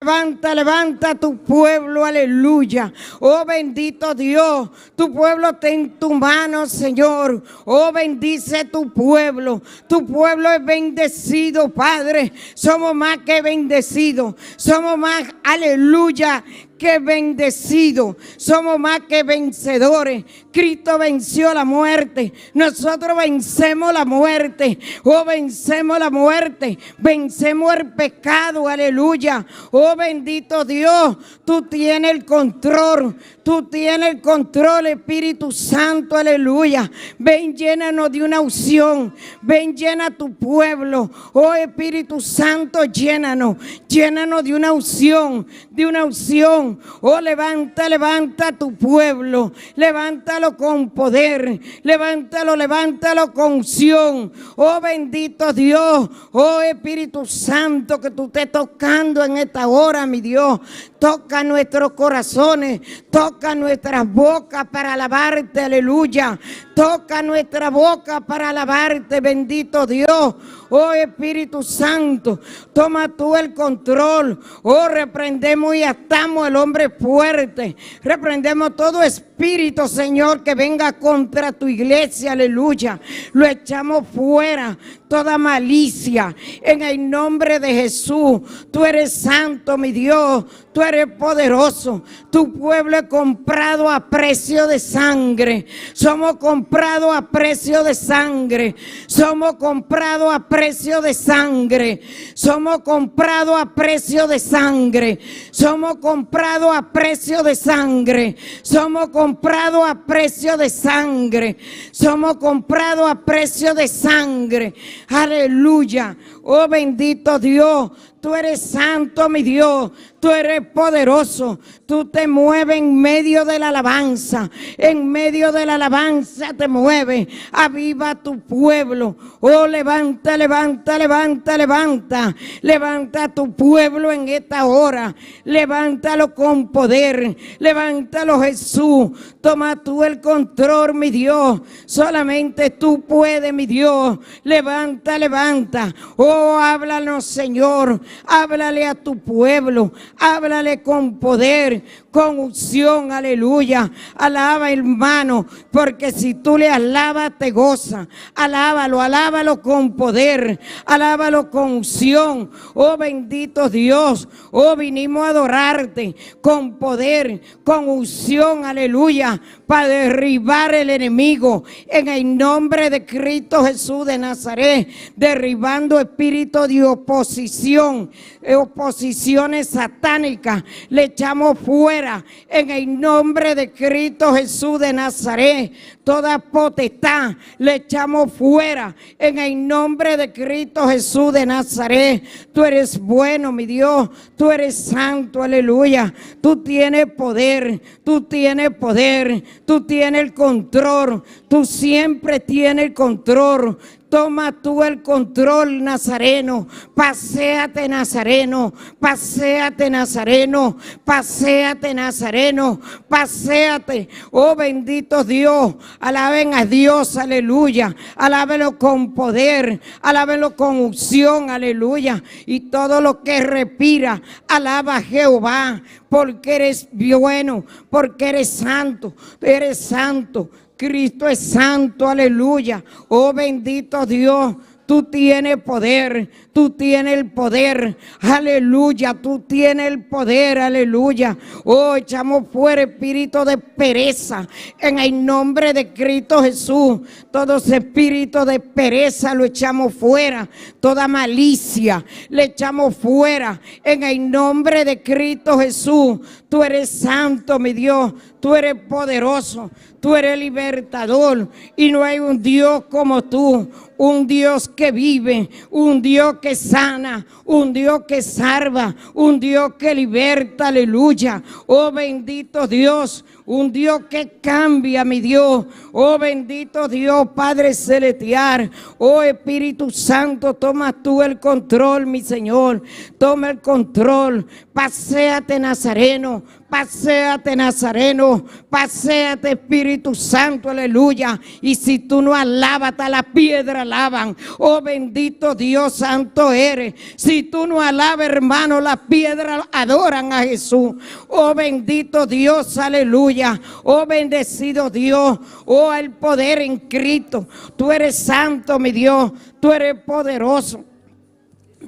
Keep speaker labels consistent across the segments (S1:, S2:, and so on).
S1: Levanta, levanta tu pueblo, aleluya. Oh bendito Dios, tu pueblo está en tu mano, Señor. Oh bendice tu pueblo. Tu pueblo es bendecido, Padre. Somos más que bendecidos. Somos más, aleluya, que bendecidos. Somos más que vencedores. Cristo venció la muerte. Nosotros vencemos la muerte. Oh, vencemos la muerte. Vencemos el pecado. Aleluya. Oh, bendito Dios. Tú tienes el control. Tú tienes el control, Espíritu Santo. Aleluya. Ven, llénanos de una unción. Ven, llena tu pueblo. Oh, Espíritu Santo, llénanos. Llénanos de una unción. De una unción. Oh, levanta, levanta tu pueblo. Levántalo con poder. Levántalo, levántalo con unción. Oh, bendito Dios. Oh, Espíritu Santo, que tú estés tocando en esta hora, mi Dios. Toca nuestros corazones. Toca nuestras bocas para alabarte. Aleluya. Toca nuestra boca para alabarte, bendito Dios. Oh Espíritu Santo, toma tú el control. Oh, reprendemos y atamos al hombre fuerte. Reprendemos todo espíritu, Señor, que venga contra tu iglesia. Aleluya. Lo echamos fuera. Toda malicia. En el nombre de Jesús. Tú eres santo, mi Dios. Tú eres poderoso. Tu pueblo es comprado a precio de sangre. Somos comprados a precio de sangre. Somos comprados a precio de sangre. Somos comprados a precio de sangre. Somos comprados a precio de sangre. Somos comprados a precio de sangre. Somos comprados a precio de sangre. Aleluya. Oh bendito Dios. Tú eres santo, mi Dios. Tú eres poderoso. Tú te mueves en medio de la alabanza. En medio de la alabanza te mueves. Aviva tu pueblo. Oh, levanta, levanta, levanta, levanta. Levanta tu pueblo en esta hora. Levántalo con poder. Levántalo, Jesús. Toma tú el control, mi Dios. Solamente tú puedes, mi Dios. Levanta, levanta. Oh, háblanos, Señor. Háblale a tu pueblo. Háblale con poder, con unción. Aleluya. Alaba, hermano, porque si tú le alabas, te goza. Alábalo, alábalo con poder. Alábalo con unción. Oh, bendito Dios. Oh, vinimos a adorarte con poder, con unción. Aleluya. Para derribar el enemigo. En el nombre de Cristo Jesús de Nazaret. Derribando espíritu de oposición, oposiciones satánicas. Le echamos fuera en el nombre de Cristo Jesús de Nazaret. Toda potestad le echamos fuera en el nombre de Cristo Jesús de Nazaret. Tú eres bueno, mi Dios. Tú eres santo, aleluya. Tú tienes poder, tú tienes poder, tú tienes el control. Tú siempre tienes el control. Toma tú el control, Nazareno. Paséate, Nazareno. Paséate, Nazareno. Paséate, Nazareno. Paséate. Oh, bendito Dios. Alaben a Dios, aleluya. Alábenlo con poder. Alábenlo con unción, aleluya. Y todo lo que respira, alaba a Jehová. Porque eres bueno, porque eres santo. Eres santo. Cristo es santo, aleluya. Oh bendito Dios, tú tienes poder, tú tienes el poder, aleluya, tú tienes el poder, aleluya. Oh, echamos fuera espíritu de pereza en el nombre de Cristo Jesús. Todo ese espíritu de pereza lo echamos fuera, toda malicia le echamos fuera en el nombre de Cristo Jesús. Tú eres santo, mi Dios, tú eres poderoso, tú eres libertador y no hay un Dios como tú, un Dios que vive, un Dios que sana, un Dios que salva, un Dios que liberta, aleluya. Oh bendito Dios, un Dios que cambia, mi Dios. Oh bendito Dios, Padre Celestial. Oh Espíritu Santo, toma tú el control, mi Señor. Toma el control. Paséate Nazareno, paséate Nazareno, paséate Espíritu Santo, aleluya. Y si tú no alabas, hasta la piedra alaban. Oh bendito Dios santo eres. Si tú no alabas, hermano, la piedra adoran a Jesús. Oh bendito Dios, aleluya. Oh bendecido Dios. Oh el poder en Cristo. Tú eres santo, mi Dios. Tú eres poderoso.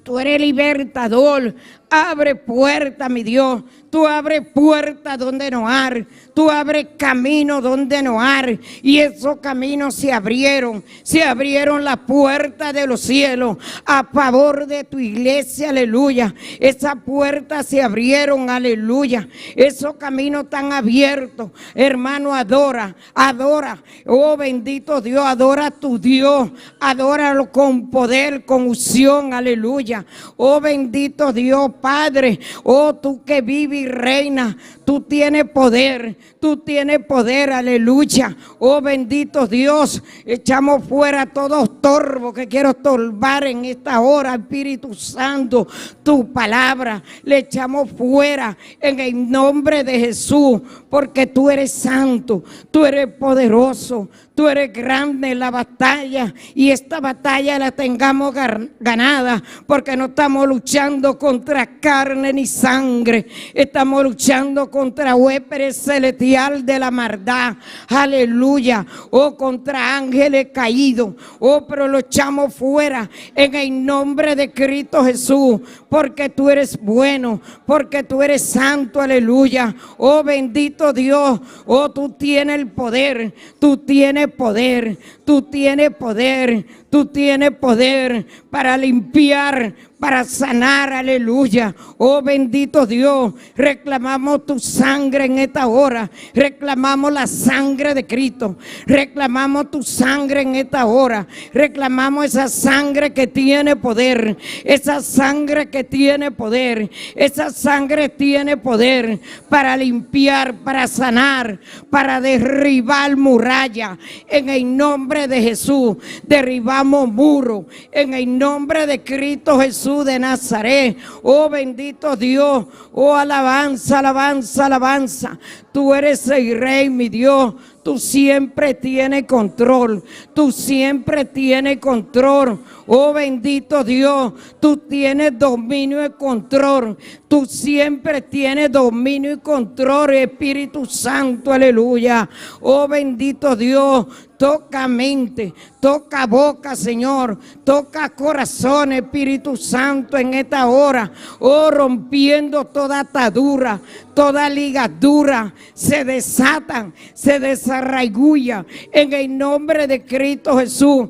S1: Tú eres libertador. Abre puerta, mi Dios. Tú abres puerta donde no hay. Tú abres camino donde no hay. Y esos caminos se abrieron. Se abrieron la puerta de los cielos a favor de tu iglesia. Aleluya. Esas puertas se abrieron. Aleluya. Esos caminos están abiertos. Hermano, adora. Adora. Oh, bendito Dios. Adora a tu Dios. Adóralo con poder, con unción. Aleluya. Oh, bendito Dios, Padre. Oh, tú que vives y reina, tú tienes poder, tú tienes poder, aleluya. Oh, bendito Dios, echamos fuera todo estorbo que quiero estorbar en esta hora, Espíritu Santo, tu palabra, le echamos fuera en el nombre de Jesús, porque tú eres santo, tú eres poderoso, tú eres grande en la batalla, y esta batalla la tengamos ganada, porque no estamos luchando contra carne ni sangre, estamos luchando contra huéspedes celestial de la maldad, aleluya, oh, contra ángeles caídos, oh, pero lo echamos fuera en el nombre de Cristo Jesús, porque tú eres bueno, porque tú eres santo, aleluya, oh, bendito Dios, oh, tú tienes el poder, tú tienes poder, tú tienes poder, tú tienes poder para limpiar, para sanar, aleluya. Oh, bendito Dios, reclamamos tu sangre en esta hora, reclamamos la sangre de Cristo, reclamamos tu sangre en esta hora, reclamamos esa sangre que tiene poder, esa sangre que tiene poder, esa sangre tiene poder para limpiar, para sanar, para derribar muralla. En el nombre de Jesús, derribamos muro, en el nombre de Cristo Jesús de Nazaret. Oh, bendito Dios, oh, alabanza, alabanza, alabanza. Tú eres el rey, mi Dios. Tú siempre tienes control. Tú siempre tienes control. Oh, bendito Dios, tú tienes dominio y control. Tú siempre tienes dominio y control, Espíritu Santo, aleluya. Oh, bendito Dios, toca mente, toca boca, Señor, toca corazón, Espíritu Santo, en esta hora. Oh, rompiendo toda atadura, toda ligadura, se desatan, se desarraigulla en el nombre de Cristo Jesús.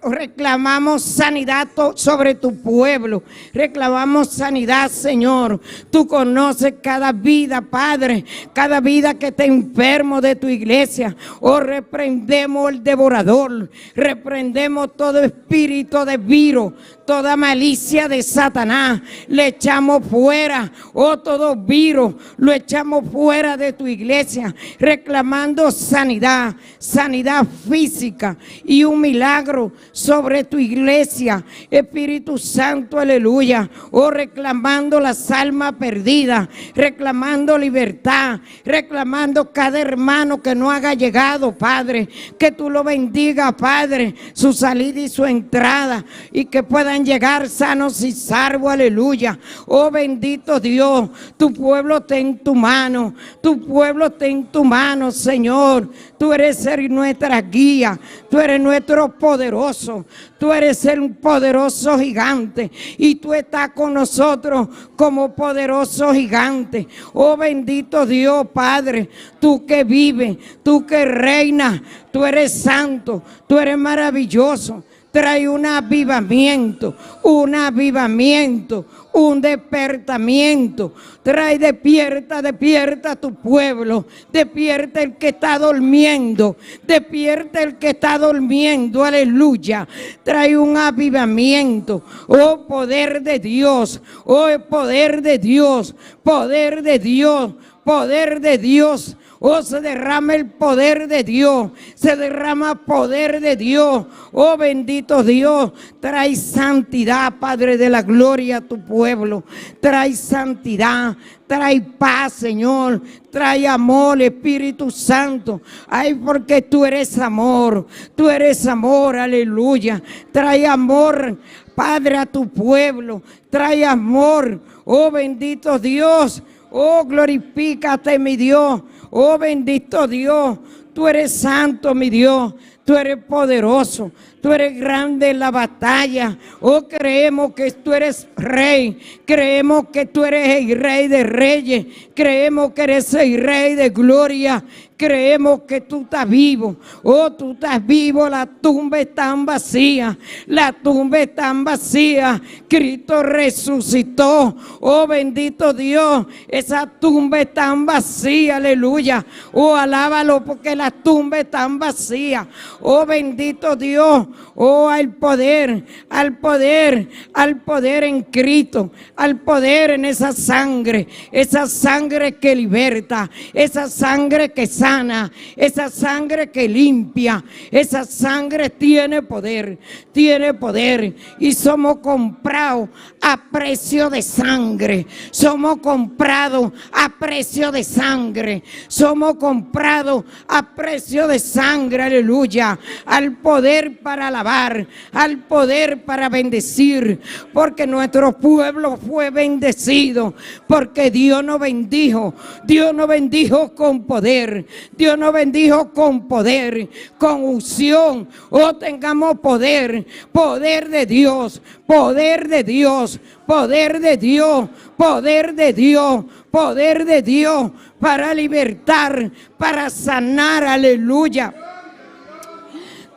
S1: Reclamamos sanidad sobre tu pueblo, reclamamos sanidad, Señor. Tú conoces cada vida, Padre, cada vida que está enfermo de tu iglesia. Oh, reprendemos el devorador, reprendemos todo espíritu de virus, toda malicia de Satanás, le echamos fuera. Oh, todo virus, lo echamos fuera de tu iglesia, reclamando sanidad, sanidad física y un milagro sobre tu iglesia, Espíritu Santo, aleluya. Oh, reclamando las almas perdidas, reclamando libertad, reclamando cada hermano que no haya llegado, Padre, que tú lo bendiga, Padre, su salida y su entrada, y que puedan llegar sanos y salvos, aleluya. Oh, bendito Dios, tu pueblo está en tu mano, tu pueblo está en tu mano, Señor. Tú eres el nuestra guía, tú eres nuestro poderoso, tú eres el poderoso gigante, y tú estás con nosotros como poderoso gigante. Oh, bendito Dios, Padre, tú que vives, tú que reinas, tú eres santo, tú eres maravilloso. Trae un avivamiento, un avivamiento, un despertamiento. Trae, despierta, despierta a tu pueblo. Despierta el que está durmiendo. Despierta el que está durmiendo. Aleluya. Trae un avivamiento. Oh, poder de Dios. Oh, poder de Dios. Poder de Dios. Poder de Dios. Oh, se derrama el poder de Dios. Se derrama poder de Dios. Oh, bendito Dios. Trae santidad, Padre de la gloria, a tu pueblo. Trae santidad. Trae paz, Señor. Trae amor, Espíritu Santo. Ay, porque tú eres amor. Tú eres amor, aleluya. Trae amor, Padre, a tu pueblo. Trae amor. Oh, bendito Dios. Oh, glorifícate, mi Dios. Oh, bendito Dios. Tú eres santo, mi Dios. Tú eres poderoso. Tú eres grande en la batalla. Oh, creemos que tú eres rey. Creemos que tú eres el rey de reyes. Creemos que eres el rey de gloria. Creemos que tú estás vivo. Oh, tú estás vivo. La tumba está vacía. La tumba está vacía. Cristo resucitó. Oh, bendito Dios. Esa tumba está vacía. Aleluya. Oh, alábalo porque la tumba está vacía. Oh, bendito Dios. Oh, al poder, al poder, al poder en Cristo, al poder en esa sangre, esa sangre que liberta, esa sangre que sana, esa sangre que limpia, esa sangre tiene poder, tiene poder. Y somos comprados a precio de sangre, somos comprados a precio de sangre, somos comprados a precio de sangre, aleluya, al poder para alabar, al poder para bendecir, porque nuestro pueblo fue bendecido, porque Dios nos bendijo, Dios nos bendijo con poder, Dios nos bendijo con poder, con unción. Oh, tengamos poder, poder de Dios, poder de Dios, poder de Dios, poder de Dios, poder de Dios para libertar, para sanar, aleluya.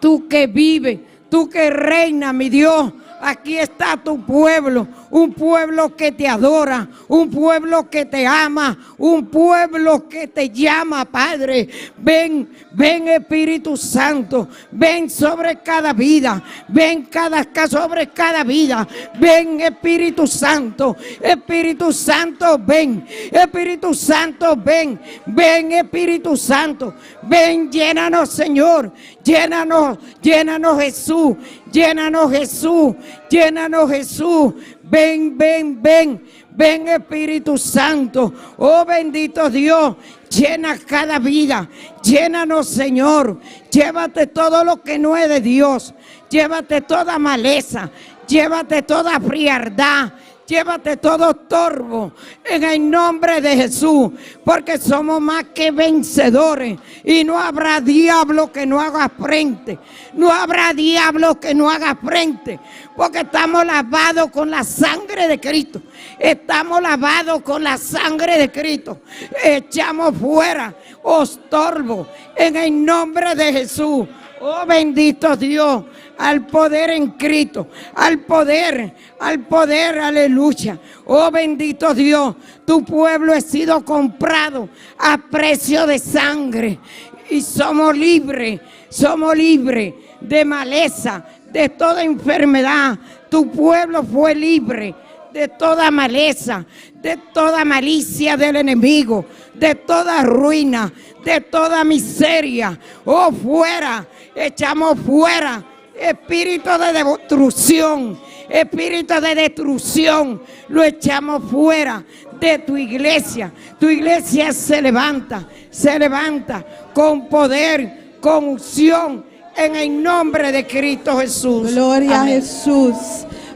S1: Tú que vives, tú que reinas, mi Dios. Aquí está tu pueblo, un pueblo que te adora, un pueblo que te ama, un pueblo que te llama, Padre. Ven, ven Espíritu Santo, ven sobre cada vida, ven cada, sobre cada vida. Ven Espíritu Santo, Espíritu Santo, ven, Espíritu Santo, ven, ven Espíritu Santo, ven, llénanos Señor, llénanos, llénanos Jesús, llénanos Jesús, llénanos Jesús. Ven, ven, ven, ven Espíritu Santo. Oh bendito Dios, llena cada vida. Llénanos Señor. Llévate todo lo que no es de Dios. Llévate toda maleza. Llévate toda frialdad. Llévate todo estorbo en el nombre de Jesús, porque somos más que vencedores y no habrá diablo que no haga frente. No habrá diablo que no haga frente, porque estamos lavados con la sangre de Cristo. Estamos lavados con la sangre de Cristo. Echamos fuera estorbo en el nombre de Jesús. Oh bendito Dios, al poder en Cristo, al poder, aleluya. Oh bendito Dios, tu pueblo ha sido comprado a precio de sangre y somos libres de maleza, de toda enfermedad. Tu pueblo fue libre de toda maleza, de toda malicia del enemigo, de toda ruina, de toda miseria. Oh, fuera, echamos fuera espíritu de destrucción, espíritu de destrucción, lo echamos fuera de tu iglesia. Tu iglesia se levanta con poder, con unción, en el nombre de Cristo Jesús.
S2: Gloria
S1: Amén.
S2: A Jesús.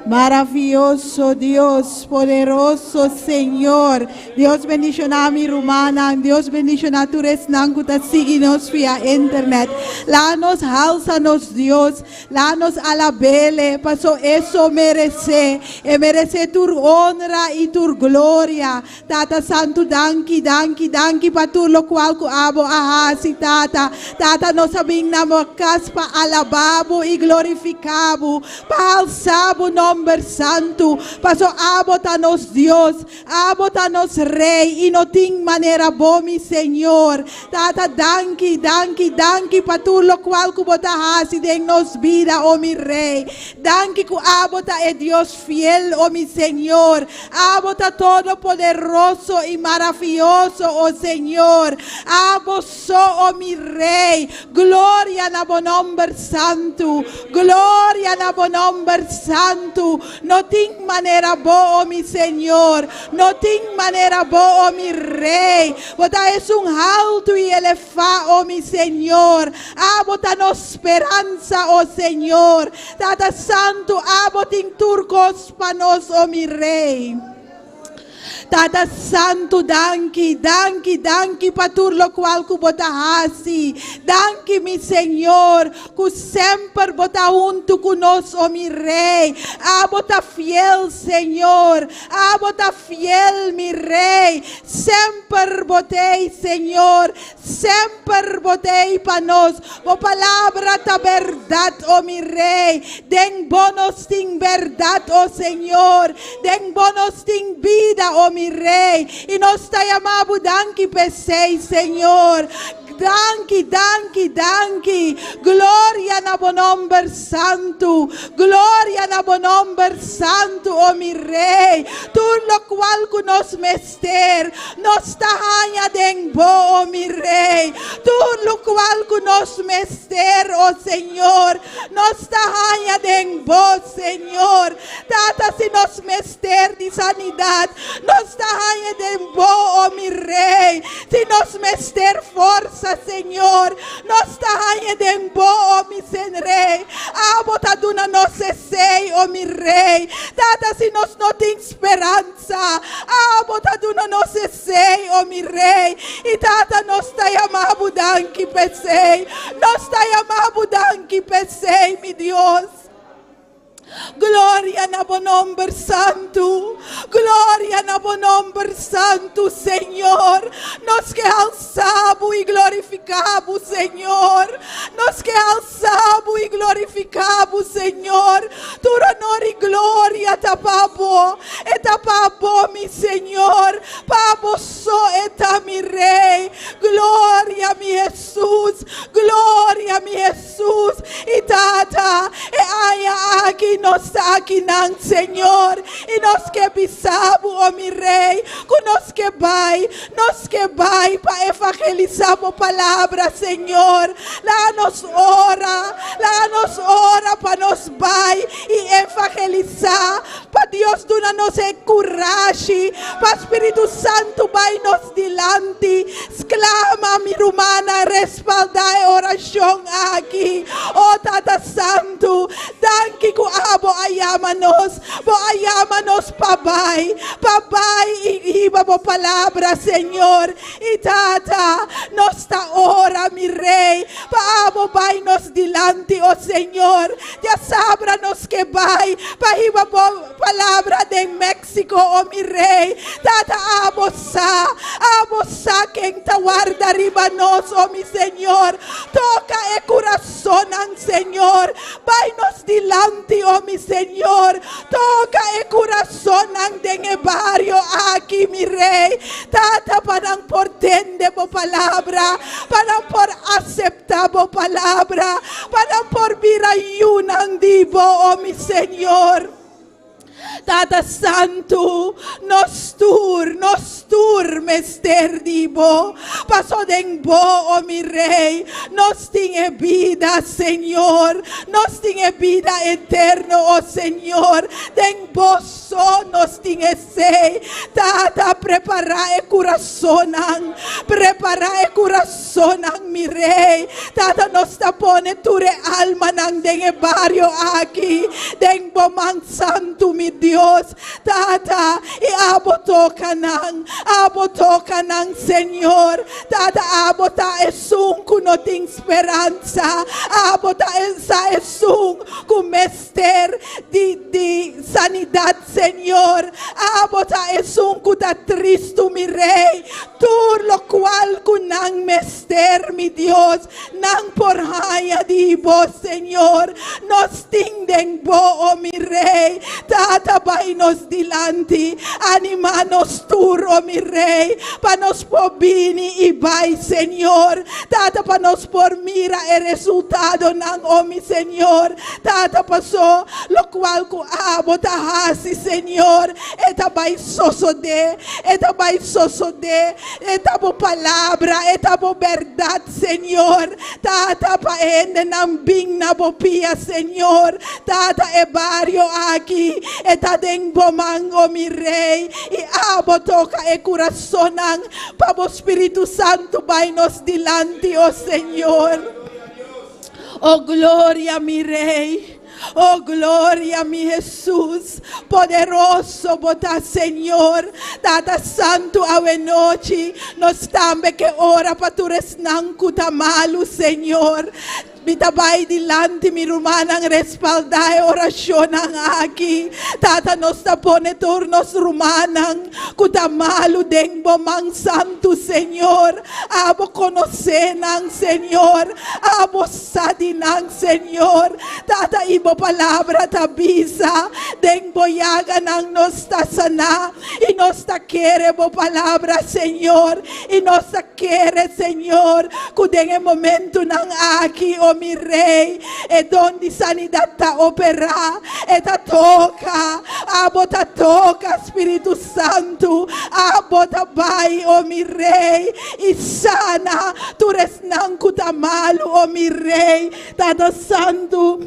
S2: Maravioso Dios, poderoso Señor. Dios bendishoná mi rumannan. Dios bendishoná tur esnan ku ta sigui nos via internet. Laga nos halsa nos Dios. Laga nos alab'é. Paso e so meresé. E meresé tur honra i tur gloria. Tata Santu, danki, danki, danki pa tur lokual ku abo a hasi, Tata. Tata, nos a bin na bo kas pa alabá bo i glorifiká bo. Pa halsa bo nòmber. nòmber santu, paso abo ta nos Dios, abo ta nos Rei i no tin manera bo, mi Señor. Tata, danki, danki, danki pa tur lokual ku bo ta hasi den nos bida, o mi Rei. Danki ku abo ta e Dios fiel, o mi Señor. Abo ta todopoderoso i maravioso, o Señor. Abo so, o mi Rei. Gloria na bo nòmber santu. Gloria na bo nòmber santu. No tin manera bo, o mi Señor. No tin manera bo, o mi Rei. Bo ta esun haltu i elevá, o mi Señor. Abo ta nos speransa, o Señor. Tata Santu, abo tin tur kos pa nos, o mi Rei. Tata Santu, danki, danki, danki pa tur lokual ku bo ta hasi. Danki, mi Señor, ku semper bo ta huntu ku nos, o mi Rei. Abo ta fiel, Señor. Abo ta fiel, mi Rei. Semper bo t'ei, Señor. Semper bo t'ei pa nos. Bo palabra ta bèrdat, o mi Rei. Den bo nos tin bèrdat, o Señor. Den bo nos tin bida, o mi Rei. I nos ta yama bo danki p'esei, Señor. Danki, danki, danki. Gloria na bo nòmber santu. Gloria na bo nòmber santu, o mi Rei. Tur lokual ku nos mester. Mester, nos ta haña den Bo, o mi Rei. Tur lokual ku nos mester, o Señor, nos ta haña den Bo, Señor. Tata, si nos mester di sanidat, nos ta haña den Bo, o mi Rei. Si nos mester forsa, Señor, nos ta haña den Bo, o mi Rei. Abo ta duna nos esei, o mi Rei. Tata, si nos no tin speransa, Sa, abo ta duna nos esei, o mi Rei. I Tata, nos ta yama bo danki p'esei. Nos ta yama bo danki p'esei, mi Dios. Gloria na bo nomber santu. Gloria na bo nomber santu, Señor. Nos ke alsa bo i glorifiká bo, Señor. Nos ke alsa bo i glorifiká bo, Señor. Tur honor i gloria ta pa bo. E ta pa bo, mi Señor. Pa bo so e ta, mi Rey. Gloria, mi Hesus. Gloria, mi Hesus. I Tata, e aña aki nos ta akinan, Señor. I nos ke bisa bo, o mi Rey, ku nos ke bai. Nos ke bai pa evangelisá bo palabra, Señor. Laga nos ora, laga nos ora pa nos bai i evangelisá, pa Dios duna nos e kurashi, pa Spiritu Santu bai nos dilanti. Sklama, mi rumannan, respaldá e orashon aki. O Tata Santu, danki ku abo a yama nos. Bo a yama nos pa bai, pa bai i hiba bo palabra, Señor. I Tata, nos ta ora, mi Rey, pa abo bai nos dilanti, o Señor. Diasabra nos ke bai pa hiba bo palabra den Mexico, o mi Rey. Tata, abo sa, abo sa ken ta warda riba nos, o mi Señor. Toka e kurasonnan, Señor. Bai nos dilanti, o mi Señor. Toka e kurasonnan den e bario aki, mi Rei. Tata, pa nan por tende bo palabra, pa nan por aseptá bo palabra, pa nan por bira yunan di bo, o mi Señor. Tata Santu, nos tur, nos tur mester di bo. Paso den bo, o mi Rei, nos tin e bida, Señor. Nos tin e bida eterno, o Señor. Den bo so nos tin esei. Tata, prepará e kurasonnan. Prepará e kurasonnan, mi Rei. Tata, nos ta pone tur e almanan den e bario aki den bo man santu, mi Dios. Tata, i abo toka nan, abo toka nan, Señor. Tata, abo ta esun ku no tin speransa, abo ta sa esun ku mester di di sanidat, Señor. Abo ta esun ku ta tristu, mi Rei. Tur lokual ku nan mester, mi. Dios, nan por haña di Bo, Señor. Nos tin den Bo, o mi Rey. Tata, bai nos dilanti. Animá nos tur, o mi Rey, pa nos por bini i bai, Señor. Tata, pa nos por mira e resultadonan, o mi Señor. Tata, pasó lokual ku Abo ta hasi, Señor, e ta bai sosodé, e ta bai sosodé. E ta bo palabra, e ta bo bèrdat, Señor. Tata, pa e hendenan bin na bo pia, Señor. Tata, e bario aki, e ta den bo man, o mi Rey, i abo toka e kurasonnan pa bo Spiritu Santu bai nos dilanti, o Señor. O gloria, mi Rey. O gloria, mi Hesus. Poderoso bo ta, Señor. Tata Santu, awenochi nos tambe ke ora pa tur esnan ku ta malu, Señor. Mi ta bai dilanti mi rumannan respaldá e orashonnan aki. Tata, nos ta pone tur nos rumannan ku ta malu den bo man santu, Señor. Abo konosé nan, Señor. Abo sa di nan, Señor. Tata, i bo palabra ta bisa, Den bo yaganan nos ta saná. I nos ta kere bo palabra, Señor. I nos ta kere, Señor, ku den e momentunan aki, o mi Rey, e don di sanidat ta operá. E ta toka. Abo ta toka, Spiritu Santu. Abo ta bai, o mi Rey, i sana tur esnan ku ta malu, o mi Rey. Tata Santu,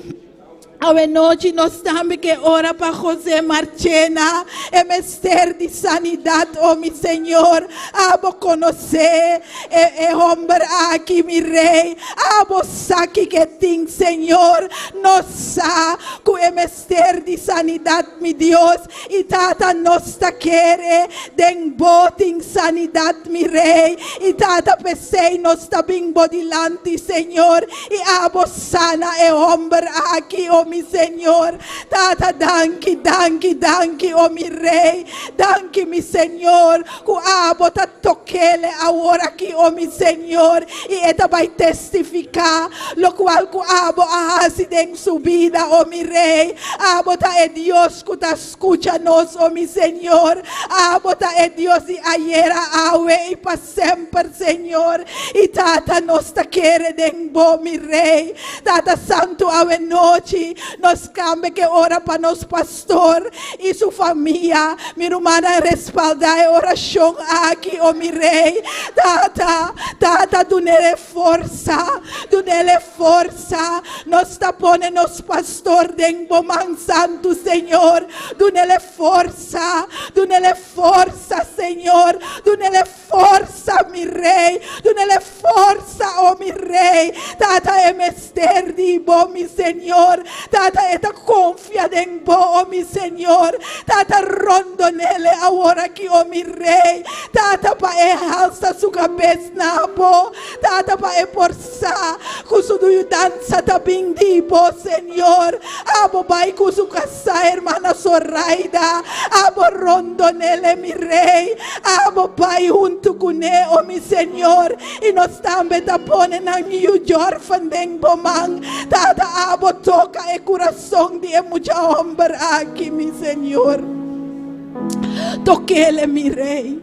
S2: awenochi nos tambe ke ora pa José Marchena, e mester di sanidat, o mi Señor. Abo konosé e e homber aki, mi Rey. Abo sa kiko e tin, Señor. Nos sa ku e mester di sanidat, mi Dios. I Tata, nos ta kere den Bo tin sanidat, mi Rey. I Tata, p'esei nos ta bin Bo dilanti, Señor, i Abo sana e homber aki, o mi Señor. Tata, danki, danki, danki, o mi Rey. Danki, mi Señor, ku Abo ta tok'ele awor aki, o mi Señor, i e ta bai testifiká lokual ku Abo a hasi den su bida, o mi Rey. Abo ta e Dios ku ta skucha nos, o mi Señor. Abo ta e Dios di ayera, awe i pa semper, Señor. I Tata, nos ta kere den Bo, mi Rey. Tata Santu, awe nochi nos kambe ke ora pa nos pastor i su famia. Mi rumannan, respaldá e orashon aki, o mi Rey. Tata, Tata, dun'é e forsa, dun'é e forsa. Nos ta pone nos pastor den Bo man santu, Señor. Dun'el e forsa, dun'el e forsa, Señor. Dun'el e forsa, mi Rey. Dun'el e forsa, o mi Rey. Tata, e mester di Bo, mi Señor. Tata, e ta konfia den Bo, o mi Señor. Tata, rondon'el e awor aki, o mi Rey. Tata, pa e halsa su kabes na Bo. Tata, pa e por Sa ku su yudansa ta bin di bo, Señor. Abo bai ku su kasá, hermana Zoraida. Abo rondon'el, mi Rey. Abo bai huntu kuné, o mi Señor. I nos tambe ta pone nan yu Jorfen den bo man. Tata, abo toka e kurason di e mucha hòmber aki, mi Señor. Tokele mi Rey,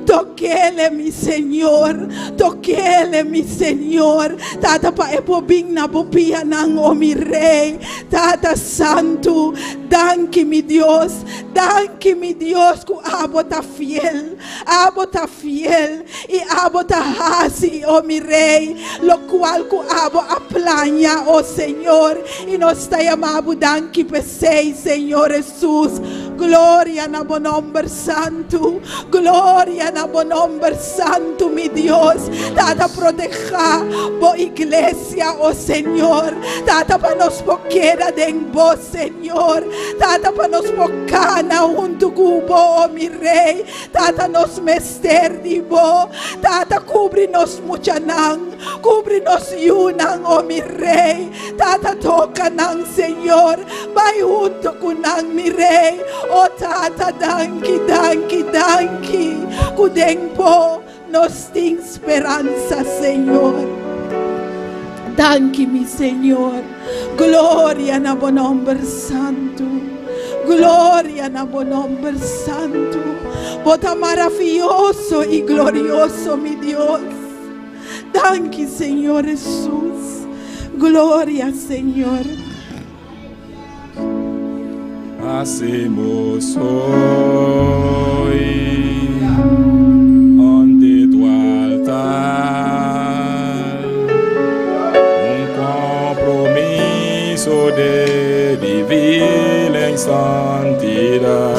S2: tokele mi Señor, tokele mi Señor. Tata pa e por bin na bo pianan, o mi Rey. Tata Santu, danki mi Dios, danki mi Dios ku abo ta fiel, abo ta fiel i abo ta hasi, o mi Rey, lokual ku abo a plania, o Señor. I nos ta yama bo danki p'esei, Señor Hesus. Gloria na bo nomber santu. Gloria na bo nomber santu, mi Dios. Tata, proteha bo iglesia, o Señor. Tata, pa nos por keda den bo, Señor. Tata, pa nos por kana huntu ku bo, o mi Rey. Tata, nos mester di bo. Tata, kubri nos muchanan. Kubri nos yunan, o mi Rey. Tata toka nan Señor bai hunto ku nan mi Rey o Tata danki danki danki ku den bo nos tin speransa Señor. Danki mi Señor. Gloria na bo nomber santu. Gloria na bo nomber santu. Bo ta maravioso y glorioso mi Dios. Danki Señor Jesus. Gloria Señor.
S3: Hacemos hoy ante tu altar un compromiso de vivir en santidad.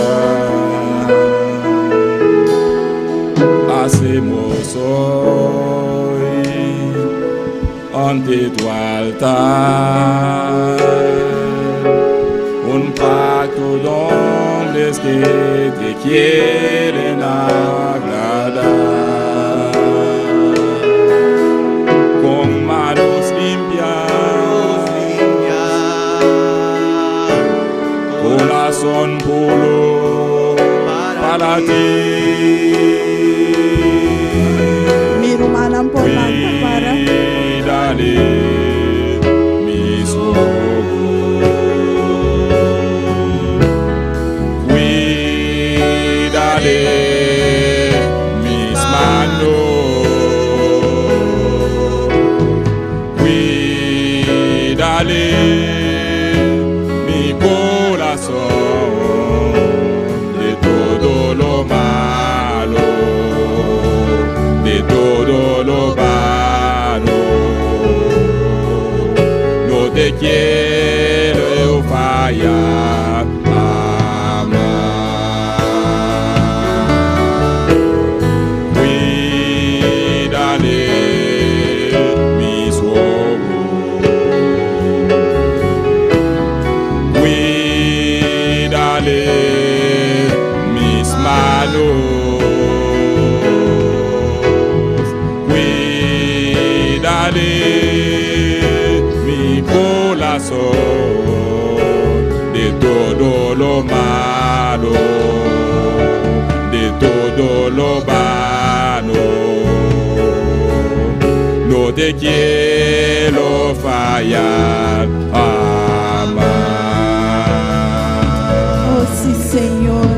S3: Hacemos hoy ante tu altar un pacto de hombres que te quieren agradar. Con manos limpias, corazón puro para ti.
S2: Mi rumannan por lanta para.
S3: Cuídale mis ojos. Cuídale mis manos. Cuídale mi corazón de todo lo malo, de todo lo vano. No te quiero fallar jamás. Cuídale mis ojos. Cuídale mis manos. Cuídale mi corazón de todo lo malo, de todo lo vano. No te quiero fallar jamás.
S2: Oh sí, Señor.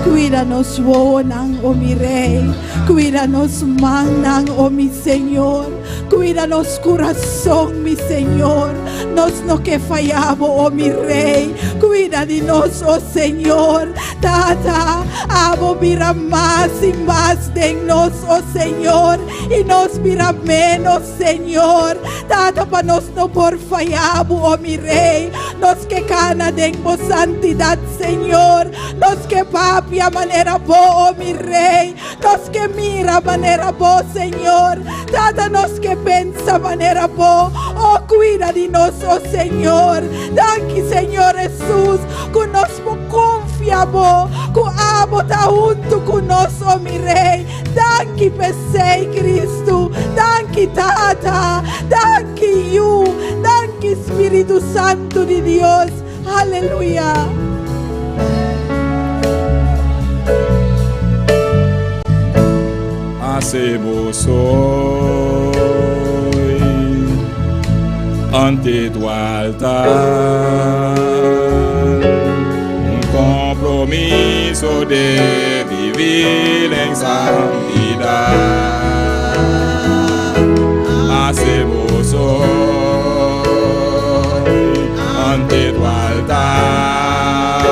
S2: Cuida nos wowonan, oh mi Rey. Cuida nos mannan, oh mi Señor. Cuida nos corazón, mi Señor. Nos no ke faya bo, oh mi Rey. Cuida di nos, oh Señor. Tata, abo bira mas y mas den nos, oh Señor. Y nos bira menos, Señor. Tata, pa nos no por faya bo, oh mi Rey. Nos ke cana den bo santidad, Señor. Nos ke papia manera bo, oh mi Rey. Nos ke mira manera bo, Señor. Tata, nos ke pensa manera bo. Oh, cuida di nos, oh Señor. Danki, Señor Jesus. Cu nos por confia bo. Cu abo ta hunto cu nos, oh mi Rey. Danki, p'esey, Cristo. Danki, Tata. Danki, Yu. Danki, Spirito Santo di Dios. Aleluya.
S3: Hacemos hoy ante tu altar un compromiso de vivir en santidad. Hacemos hoy ante tu altar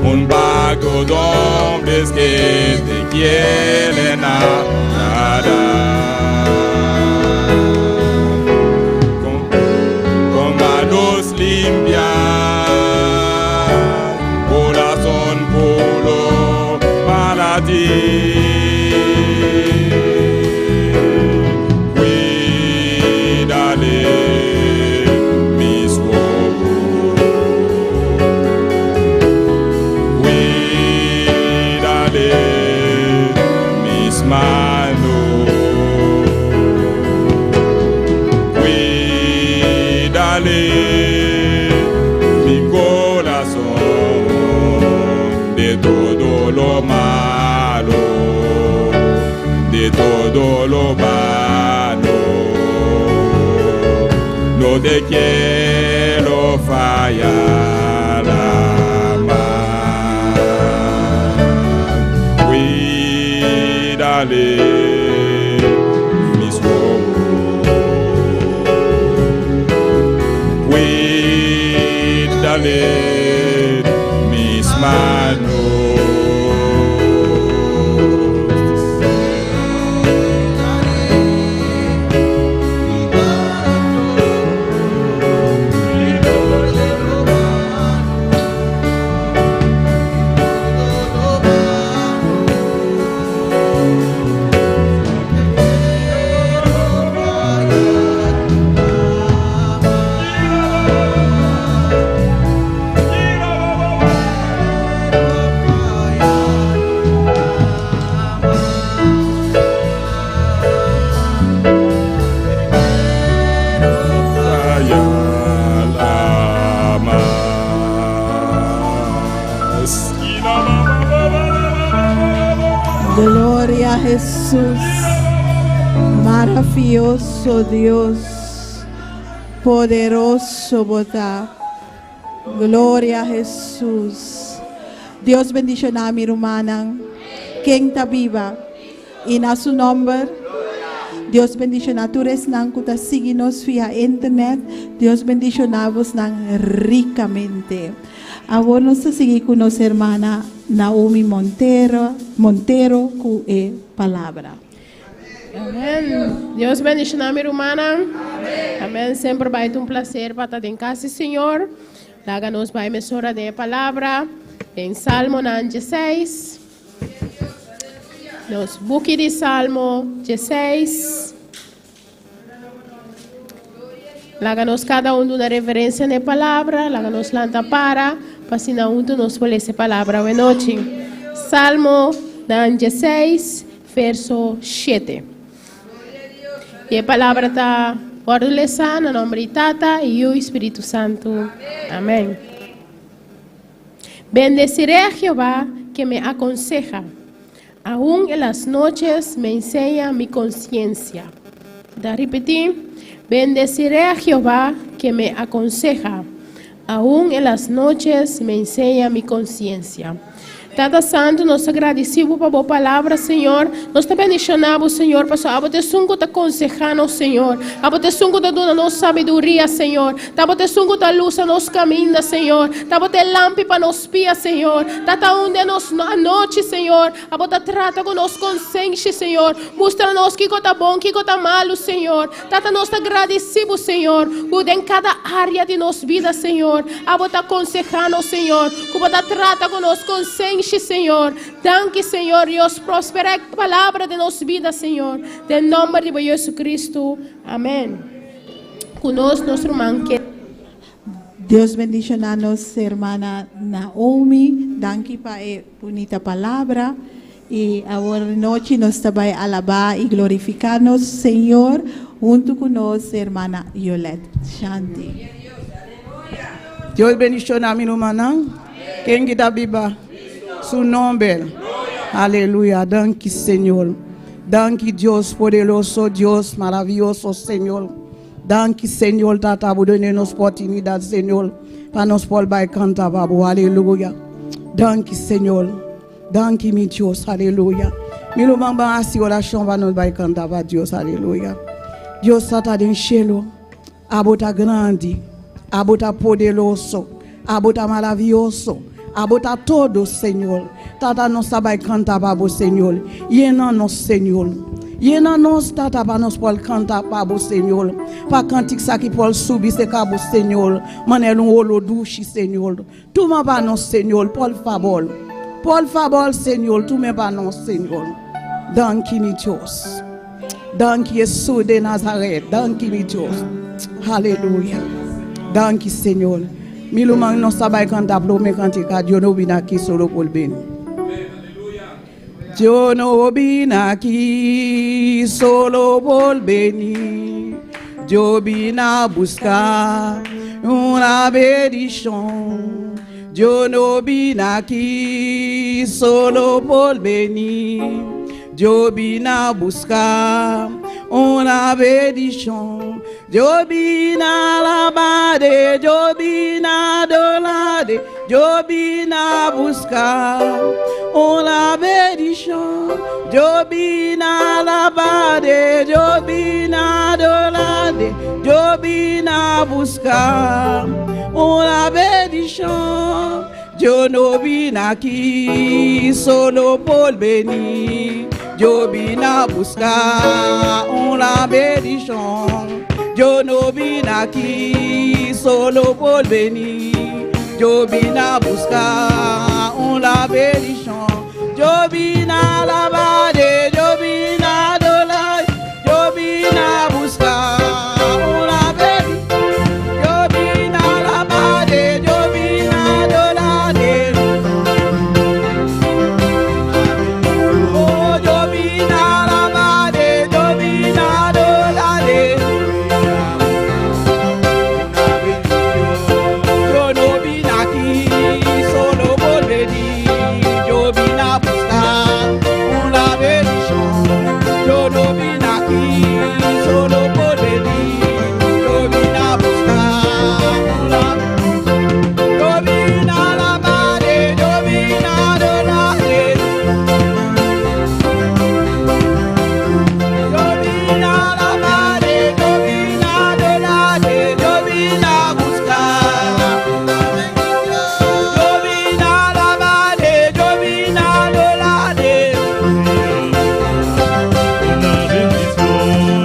S3: un pacto de hombres que te quieren agradar. Con manos limpias, corazón puro para ti. Cuídale mis ojos. Cuídale mis manos. Cuídale mi corazón de todo lo malo, de todo lo vano. Solo te quiero fallar más. Cuídale mis ojos. Cuídale mis manos.
S2: Gloria a Jesús. Maravioso Dios. Poderoso Bo ta. Gloria a Jesús. Dios bendishoná mi rumannan. Ken ta biba. I na su nòmber. Dios bendishoná tur esnan ku ta sigui nos via internet. Dios bendishoná bosnan rikamente. Awor nos ta sigui ku nos hermana Naomi Montero, Montero ku e palabra.
S4: Amen. Dios bendishoná mi rumannan. Amen. Semper bai ta un placer pa ta den kas di Señor. Laga nos bai mesora den e palabra den Salmonan 16. Nos buki di Salmo 16. Laga nos kada un duna reverensia na e palabra, laga nos lanta para, pa asina huntu nos por lesa e palabra awe nochi. Salmo nan 16, verso 7. I e palabra ta wòrdu lesá na nòmber di Tata, Yu i Spiritu Santu. Amèn. Bendeciré a Jehová que me aconseja. Aún en las noches me enseña mi conciencia. Da ripití, Bendeciré a Jehová que me aconseja. Aún en las noches me enseña mi conciencia. Tata Santu, nos ta gradisí bo pa bo palabra, Señor. Nos ta bendishoná bo, Señor, pasobra abo ta esun ku ta konsehá nos, Señor. Abo ta esun ku ta duna nos sabiduria, Señor. Ta bo ta esun ku ta lusa nos kaminda, Señor. Ta bo ta e lampi pa nos pia, Señor. Tata, un den nos anochi, Señor, abo ta trata ku nos konsenshi, Señor. Mustra nos kiko ta bon, kiko ta malu, Señor. Tata, nos ta gradisí bo, Señor, ku den kada área di nos bida, Señor, abo ta konsehá nos, Señor, ku bo ta trata ku nos konsenshi, Señor. Danki, Señor Dios. Prosperá e palabra den nos bida, Señor. Den nòmber di bo Jesucristo. Amèn. Ku nos, nos ruman ke.
S2: Dios bendiciona nos hermana Naomi, danki pa e bunita palabra y awor nochi nos ta bay alaba y glorifica nos Señor hunto cu nos hermana Yolette Shanti.
S5: Dios bendiciona mi rumannan. Ken ki ta biba su nomber. Aleluya. Danki Señor. Danki Dios poderoso, Dios maraviyoso Señor. Danki Señor Tata bo done nos oportunidad Señor pa nos por bay canta pa bo aleluya danki Señor danki mi Dios aleluya mi ruman ban haci oracion pa nos bay canta pa Dios aleluya Dios Tata den cielo abo ta grandi abo ta poderoso abo ta maraviyoso abo ta todo Señor Tata nos ta bay canta pa bo Señor yena nos Señor yena nos Tata pa nos por canta pa bo Señor pa cantic sa ki por subi cerca bo Señor manera un olo dushi Señor tuma pa nos Señor por favor por favor Señor tuma pa nos Señor danki mi Dios danki Hesus de Nazaret danki mi Dios aleluya danki Señor. Mi ruman nos ta bay canta prome cantica Yo no vine aki solo por bini. Yo no vine aki solo por bini. Yo vine a buscar una bendición. Yo no vine aki solo por bini. Yo vine a buscar Una bendishon. Yo bin alabá, yo bin adorá, yo bin buska una bendishon. Yo bin alabá, yo bin adorá, yo bin buska una bendishon. Yo no vine aquí solo por venir. Yo vine a buscar una bendición. Yo no vine aquí solo por venir. Yo vine a buscar una bendición. Yo vine a alabar, yo vine a adorar, yo vine a buscar una bendición. Yo vine a alabar, yo vine a adorar. Oh, yo vine a alabar, yo vine a adorar. Yo no vine aquí solo por venir, yo vine a buscar una bendición. Yo no vine aquí solo por venir, yo vine a buscar una. Yo vine a alabar, yo vine a adorar. Yo vine a alabar, yo vine a adorar, yo vine a buscar. Yo vine a alabar, yo vine a adorar.
S3: Una bendición.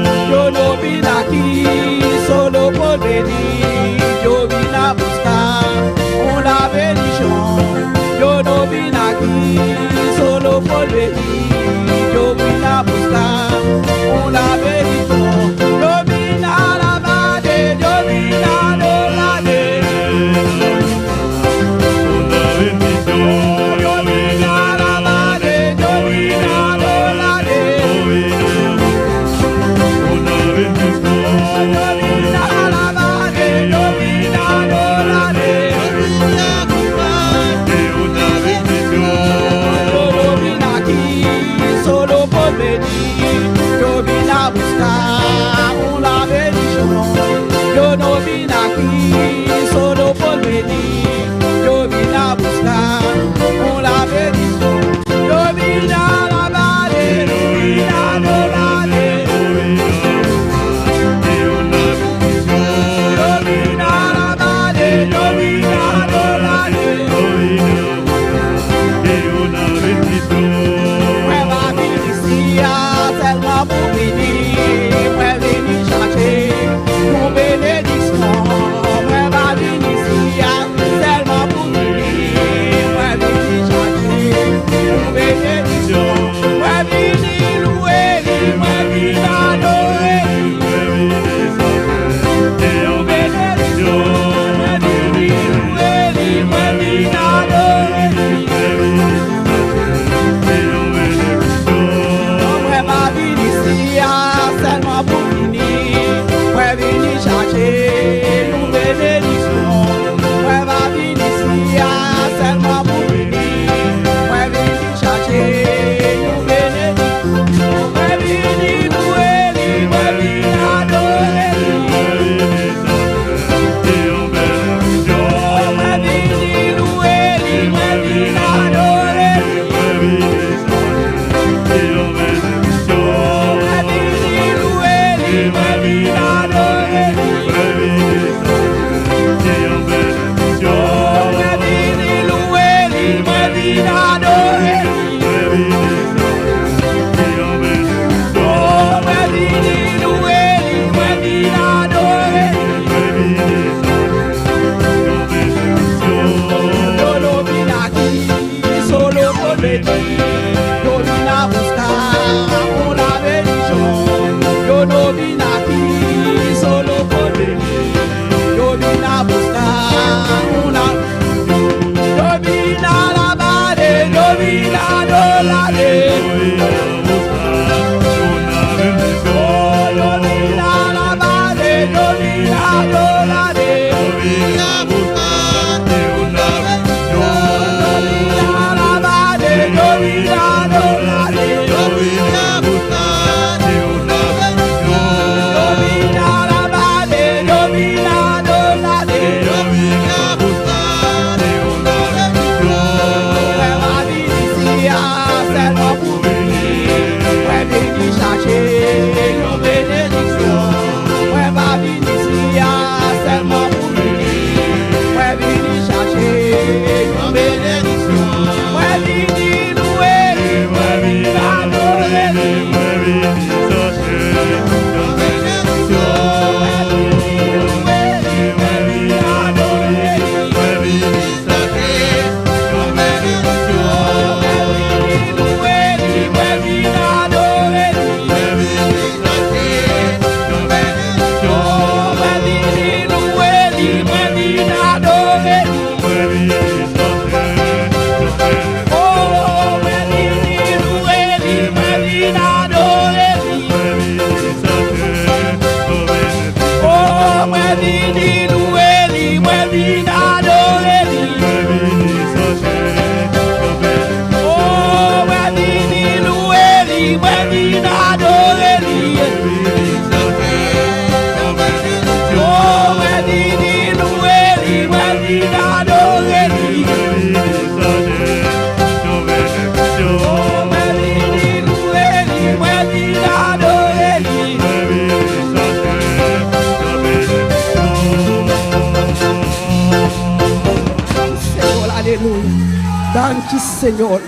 S5: Danki Señor.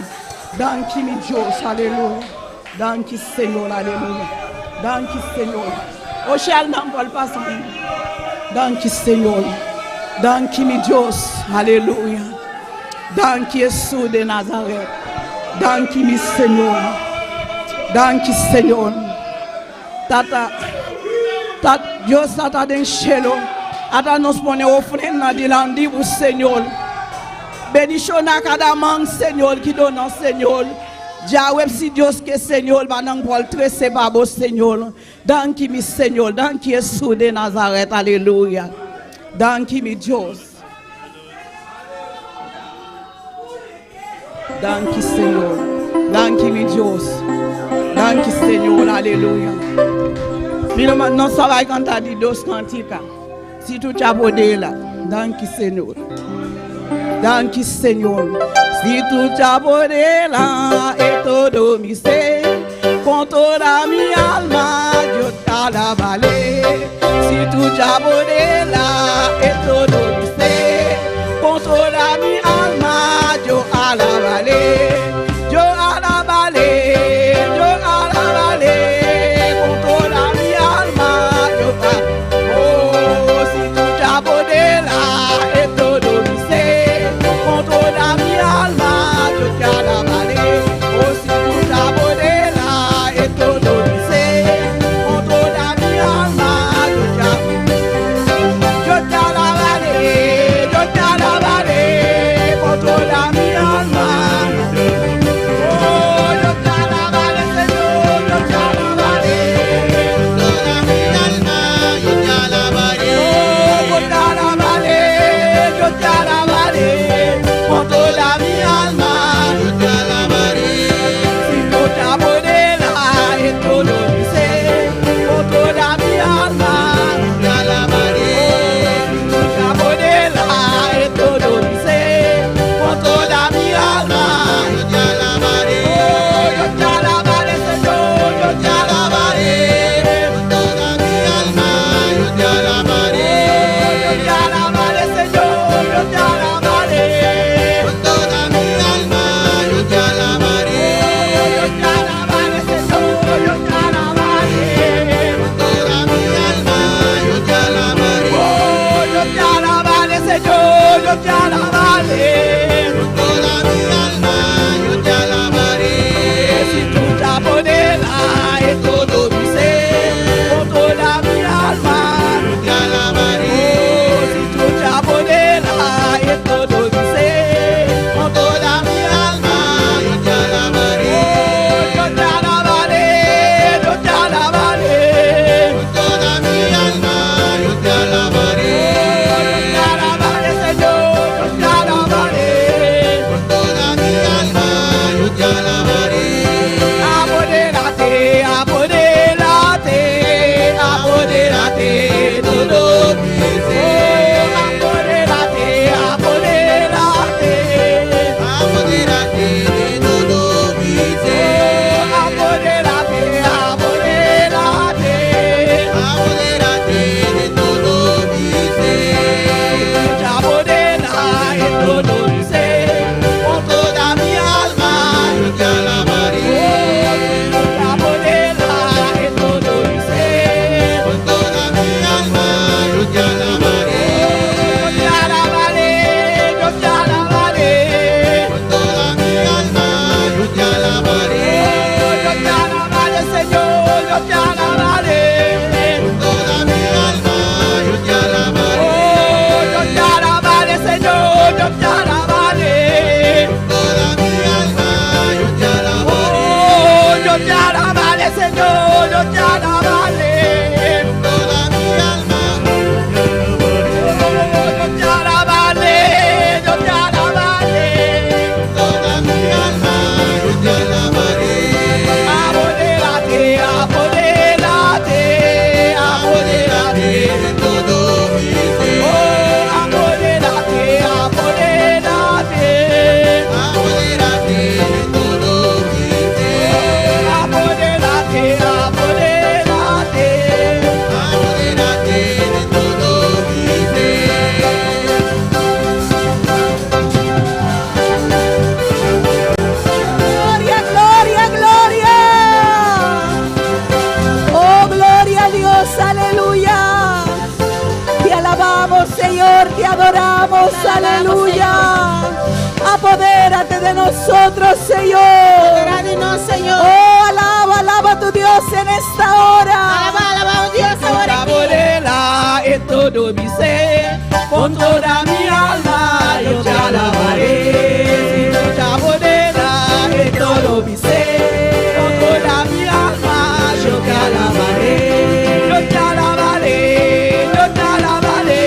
S5: Danki mi Dios, aleluya. Danki Señor, aleluya. Danki Señor. O shell nan por pasa. Danki Señor. Danki mi Dios, aleluya. Danki Jesus di Nazaret. Danki mi Señor. Danki Señor. Tata, Tata, Dios Tata den shelu. Ata nos pone ofrenda dilanti di Señor. Bendishoná kada man, Señor, ku duna, Señor. Djaweps si Dios ke, Señor, pa nan por trese pa bo, Señor. Danki mi Señor, danki Jesus di Nazaret, aleluya. Danki mi Dios. Danki Señor. Danki mi Dios. Danki Señor, aleluya. Mira, nos ta bai kanta di dos kantika. Si Tu t'apodera. Danki Señor. Danki Señor. Si Tu t'apodera en todo mi ser, con toda mi alma yo te alabaré. Si Tu t'apodera en todo mi ser, con toda mi alma yo alabaré. Yo alabaré, yo alabaré, con toda mi alma yo alabaré. Oh, si Tu t'apodera en todo mi ser, con toda mi alma yo te alabaré. Oh, si Tu t'apodera en todo mi ser.
S2: Dios, aleluya. Te alabamos, Señor, te adoramos, aleluya. Apodérate de nosotros, Señor.
S6: Poderá di nos, Señor.
S2: Oh, alaba, alaba a tu Dios en esta hora.
S6: Alabá, alabá Dios awor aki.
S5: En todo mi ser, con toda mi alma yo te alabaré. Mucha bodela en todo mi ser, con toda mi alma yo te alabaré. Yo te alabaré, yo te alabaré.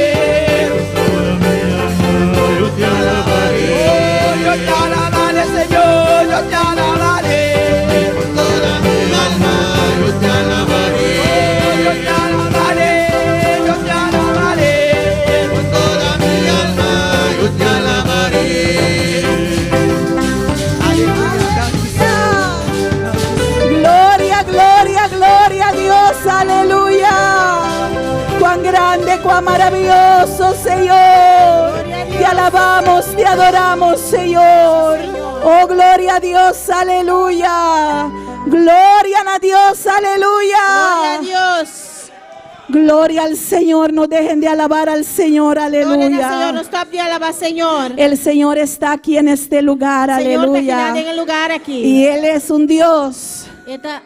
S7: Yo te alabaré.
S5: Oh, yo te alabaré, Señor, yo te alabaré.
S7: Con toda mi alma yo te alabaré.
S5: Oh, yo te alabaré, yo te alabaré.
S7: Con toda mi alma yo te alabaré.
S5: Aleluya.
S2: Gloria, gloria, gloria a Dios, aleluya. Cuán grande, cuán maravilloso, Señor. Te alabamos, te adoramos, Señor. Oh, gloria a Dios, aleluya. Gloria a Dios, aleluya.
S6: Gloria a Dios.
S2: Gloria al Señor, no dejen de alabar al Señor,
S6: Gloria al
S2: aleluya.
S6: Señor, no stòp di alabá Señor.
S2: El Señor está aquí en este lugar,
S6: Señor ta
S2: aleluya.
S6: aki den e lugá aki.
S2: Y Él es un Dios,
S6: E ta,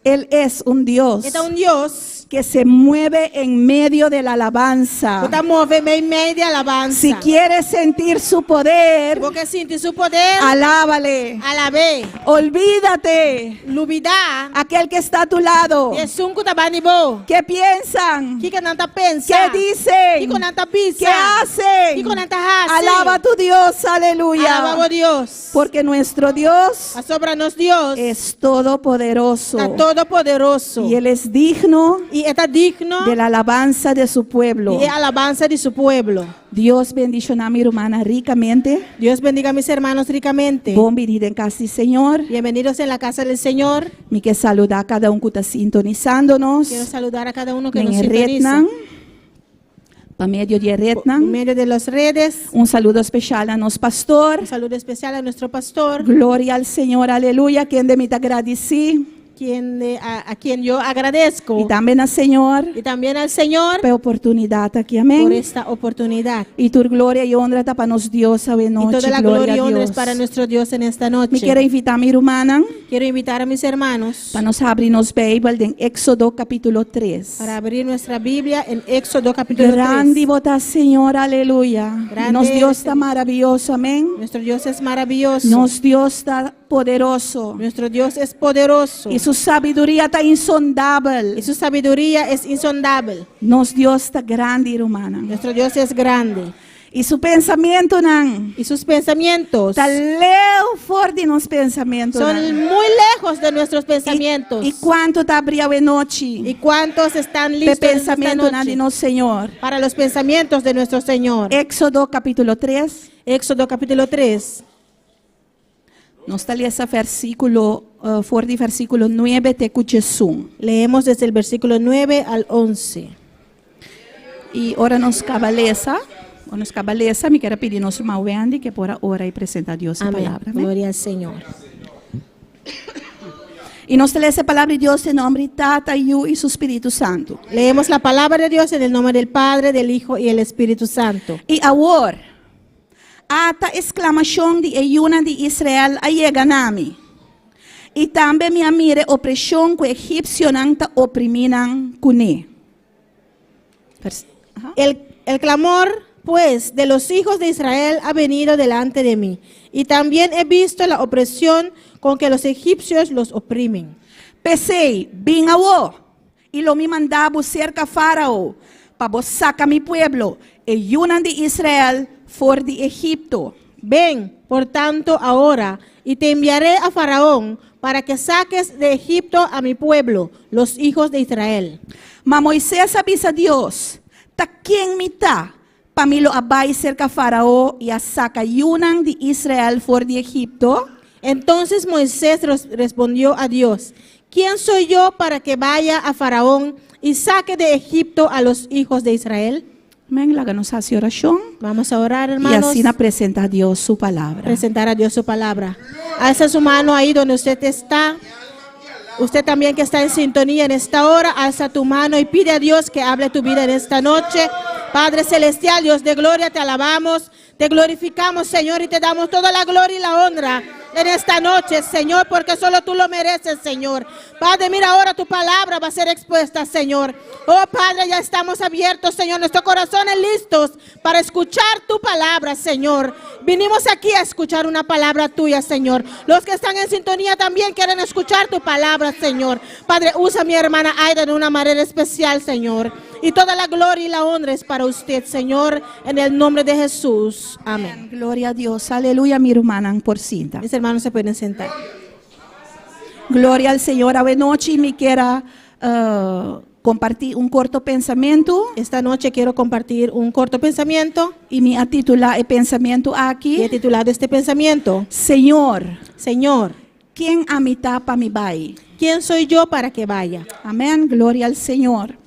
S2: Él es un Dios
S6: e ta un Dios
S2: que se mueve en medio de la alabanza.
S6: ku ta move meimei di alabansa.
S2: Si quieres sentir su poder,
S6: Bo ke sinti su poder,
S2: alábale.
S6: alab'é.
S2: Olvídate
S6: Lubidá,
S2: aquel que está a tu lado.
S6: esun ku ta band'i bo.
S2: ¿Qué piensan?
S6: Kiko nan ta pensa?
S2: ¿Qué dicen?
S6: Kiko nan ta bisa?
S2: ¿Qué hacen?
S6: Kiko nan ta hasi?
S2: Alaba a tu Dios, aleluya.
S6: Alabá Dios.
S2: Porque nuestro Dios
S6: Pasobra nos Dios
S2: es todopoderoso.
S6: ta todopoderoso.
S2: Y Él es digno
S6: I e ta digno
S2: de la alabanza de su pueblo.
S6: di alabansa di su pueblo.
S2: Dios bendishoná mi rumannan rikamente.
S6: Dios bendiga a mis hermanos ricamente.
S2: Bon biní den kas di Señor.
S6: Bienvenidos en la casa del Señor.
S2: Mi ke saludá kada un ku ta sintonisando nos.
S6: Quiero saludar a cada uno que
S2: Den
S6: nos sintoniza.
S2: Retnan. Pa medio di
S6: Por
S2: retnan.
S6: medio de las redes.
S2: Un saludo espesial na nos pastor.
S6: Un saludo especial a nuestro pastor,
S2: Gloria al Señor, aleluya. Kende mi ta gradisí.
S6: quien, a quien yo agradezco.
S2: I tambe na Señor
S6: Y también al Señor
S2: pa e oportunidat aki.
S6: por
S2: Amèn.
S6: esta oportunidad.
S2: I tur gloria i honra ta pa nos Dios
S6: Y
S2: e nochi.
S6: toda la
S2: Gloria
S6: gloria
S2: a
S6: y honra
S2: Dios.
S6: es para nuestro Dios en esta noche.
S2: Mi ke invitá mi rumannan
S6: Quiero invitar a mis hermanos
S2: pa nos habri nos Beibel den Éxodo kapítulo 3.
S6: para abrir nuestra Biblia en Éxodo capítulo
S2: Grandi
S6: 3.
S2: bo ta, Señor, aleluya.
S6: Grande
S2: Nos Dios
S6: eres,
S2: ta maravioso, amèn.
S6: Nuestro Dios es maravilloso.
S2: Nos Dios ta poderoso.
S6: Nuestro Dios es poderoso.
S2: I su sabiduria ta insondabel.
S6: Y su sabiduría es insondable.
S2: Nos Dios ta grandi, rumannan.
S6: Nuestro Dios es grande.
S2: I su pensamentunan
S6: Y sus pensamientos
S2: ta leu for di nos pensamentu
S6: son
S2: nan.
S6: muy lejos de nuestros pensamientos.
S2: I kuantu ta habrí e nochi?
S6: ¿Y cuántos están
S2: De
S6: listos en esta
S2: pensamentunan di
S6: noche
S2: nos Señor.
S6: para los pensamientos de nuestro Señor?
S2: Éxodo kapítulo 3.
S6: Éxodo capítulo 3.
S2: Nos ta lesa versíkulo, for di versíkulo 9 te ku 11.
S6: Leemos desde el versículo 9 al 11.
S2: I ora nos kaba lesa, ora nos kaba lesa, mi ke pidi nos ruman Wendy ku por ora i presentá Dios su
S6: Amén.
S2: palabra. Amèn?
S6: Gloria al Señor.
S2: I nos ta lesa e palabra di Dios den nòmber di Tata, Yu i su Spiritu Santu.
S6: Leemos la palabra de Dios en el nombre del Padre, del Hijo y el Espíritu Santo.
S2: I awor, ata e sklamashon di e yunan di Israel a yega na mi. I tambe mi a mira e opreshon ku e egipsionan ta oprimí nan kuné.
S6: El clamor, pues, de los hijos de Israel ha venido delante de mí. Y también he visto la opresión con que los egipcios los oprimen.
S2: P'esei, bin awor, i lo mi manda bo serka Fárao, pa bo saka mi pueblo, e yunan di Israel, for di Egipto.
S6: Ven, por tanto, ahora, y te enviaré a Faraón para que saques de Egipto a mi pueblo, los hijos de Israel.
S2: Ma Moises a bisa Dios, ta ken mi ta, pa mi lo a bai serka Fárao i a saka yunan di Israel for di Egipto?
S6: Entonces Moisés respondió a Dios, ¿quién soy yo para que vaya a Faraón y saque de Egipto a los hijos de Israel?
S2: Amèn, laga nos hasi orashon.
S6: Vamos a orar,
S2: I
S6: hermanos.
S2: asina presentá Dios su palabra.
S6: Presentar a Dios su palabra. Alza su mano ahí donde usted está. Usted también que está en sintonía en esta hora, alza tu mano y pide a Dios que hable tu vida en esta noche. Padre Celestial, Dios de gloria, te alabamos, te glorificamos, Señor, y te damos toda la gloria y la honra en esta noche, Señor, porque solo tú lo mereces, Señor. Padre, mira ahora tu palabra va a ser expuesta, Señor. Oh Padre, ya estamos abiertos, Señor, nuestros corazones listos para escuchar tu palabra, Señor. Vinimos aquí a escuchar una palabra tuya, Señor. Los que están en sintonía también quieren escuchar tu palabra, Señor. Padre, usa a mi hermana Aida de una manera especial, Señor. Y toda la gloria y la honra es para usted, Señor, en el nombre de Jesús. Amén.
S2: Gloria na Dios. Aleluya, mi rumannan por sinta.
S6: Mis hermanos se pueden sentar.
S2: Gloria al Señor. Awe nochi mi ke kompartí un korto pensamentu.
S6: Esta noche quiero compartir un corto pensamiento
S2: I mi a titulá e pensamentu
S6: y he
S2: aki.
S6: titulado este pensamiento,
S2: Señor,
S6: Señor,
S2: ken ami ta pa mi bai?
S6: ¿quién soy yo para que vaya?
S2: Amèn. Gloria al Señor.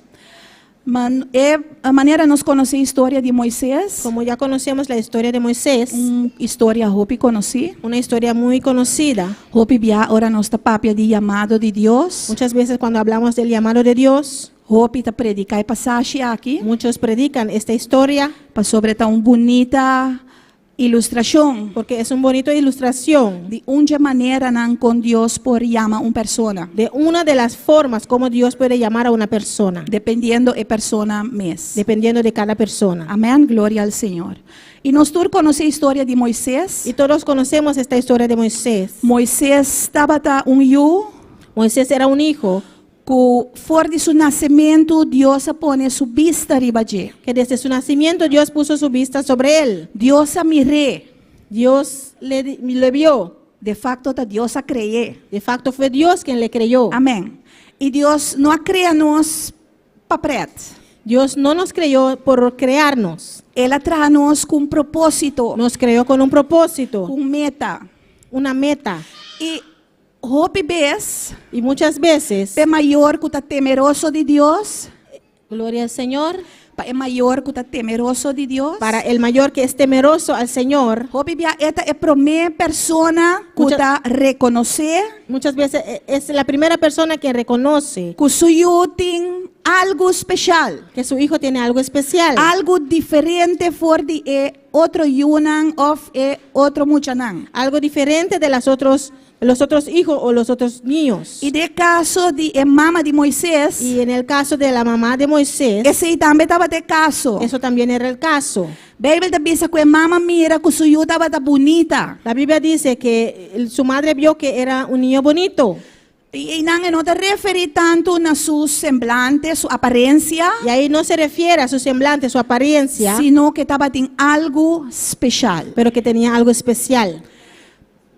S2: Man, e manera nos konosé e historia di Moises,
S6: Como ya conocemos la historia de Moisés,
S2: un historia hopi konosí.
S6: una historia muy conocida.
S2: Hopi bia ora nos ta papia di yamado di Dios.
S6: Muchas veces cuando hablamos del llamado de Dios,
S2: Hopi ta prediká e pasashi aki.
S6: muchos predican esta historia
S2: Pasobra ta un bunita ilustrashon
S6: porque es una bonita ilustración
S2: di un maneranan kon Dios por yama un persona,
S6: de una de las formas como Dios puede llamar a una persona,
S2: dependiendo e persona mes.
S6: dependiendo de cada persona.
S2: Amèn. Gloria al Señor. I nos tur konosé e historia di Moises.
S6: Y todos conocemos esta historia de Moisés.
S2: Moises tabata un yu
S6: Moisés era un hijo
S2: ku for di su nasementu Dios a pone su bista riba dje.
S6: que desde su nacimiento Dios puso su vista sobre él.
S2: Dios a mir'é.
S6: Dios le vio.
S2: De fakto, ta Dios a kre'é.
S6: De facto fue Dios quien le creyó.
S2: Amèn. I Dios no a krea nos pa prèt.
S6: Dios no nos creyó por crearnos.
S2: El a traha nos ku un propósito,
S6: Nos creó con un propósito,
S2: ku un meta.
S6: Una meta.
S2: I hopi bes,
S6: Y muchas veces,
S2: pa mayor ku ta temeroso di Dios,
S6: gloria al Señor,
S2: pa e mayor ku ta temeroso di Dios.
S6: Para el mayor que es temeroso al Señor,
S2: Hopi bia e ta e promé persona ku ta rekonosé
S6: muchas veces es la primera persona que reconoce
S2: ku su yu tin algu spesial.
S6: Que su hijo tiene algo especial,
S2: Algu diferente for di e otro yunan òf e otro muchanan.
S6: Algo diferente de las otros, los otros hijos o los otros niños.
S2: I den kaso di e mama di Moises,
S6: Y en el caso de la mamá de Moisés,
S2: esei tambe tabata e kaso.
S6: Eso también era el caso.
S2: Beibel ta bisa ku e mama a mira ku su yu tabata bunita.
S6: La Biblia dice que su madre vio que era un niño bonito.
S2: I einan no ta referí tantu na su semblante, su aparensia,
S6: Y ahí no se refiere a su semblante, su apariencia,
S2: sino ku tabatin algu spesial.
S6: Pero que tenía algo especial.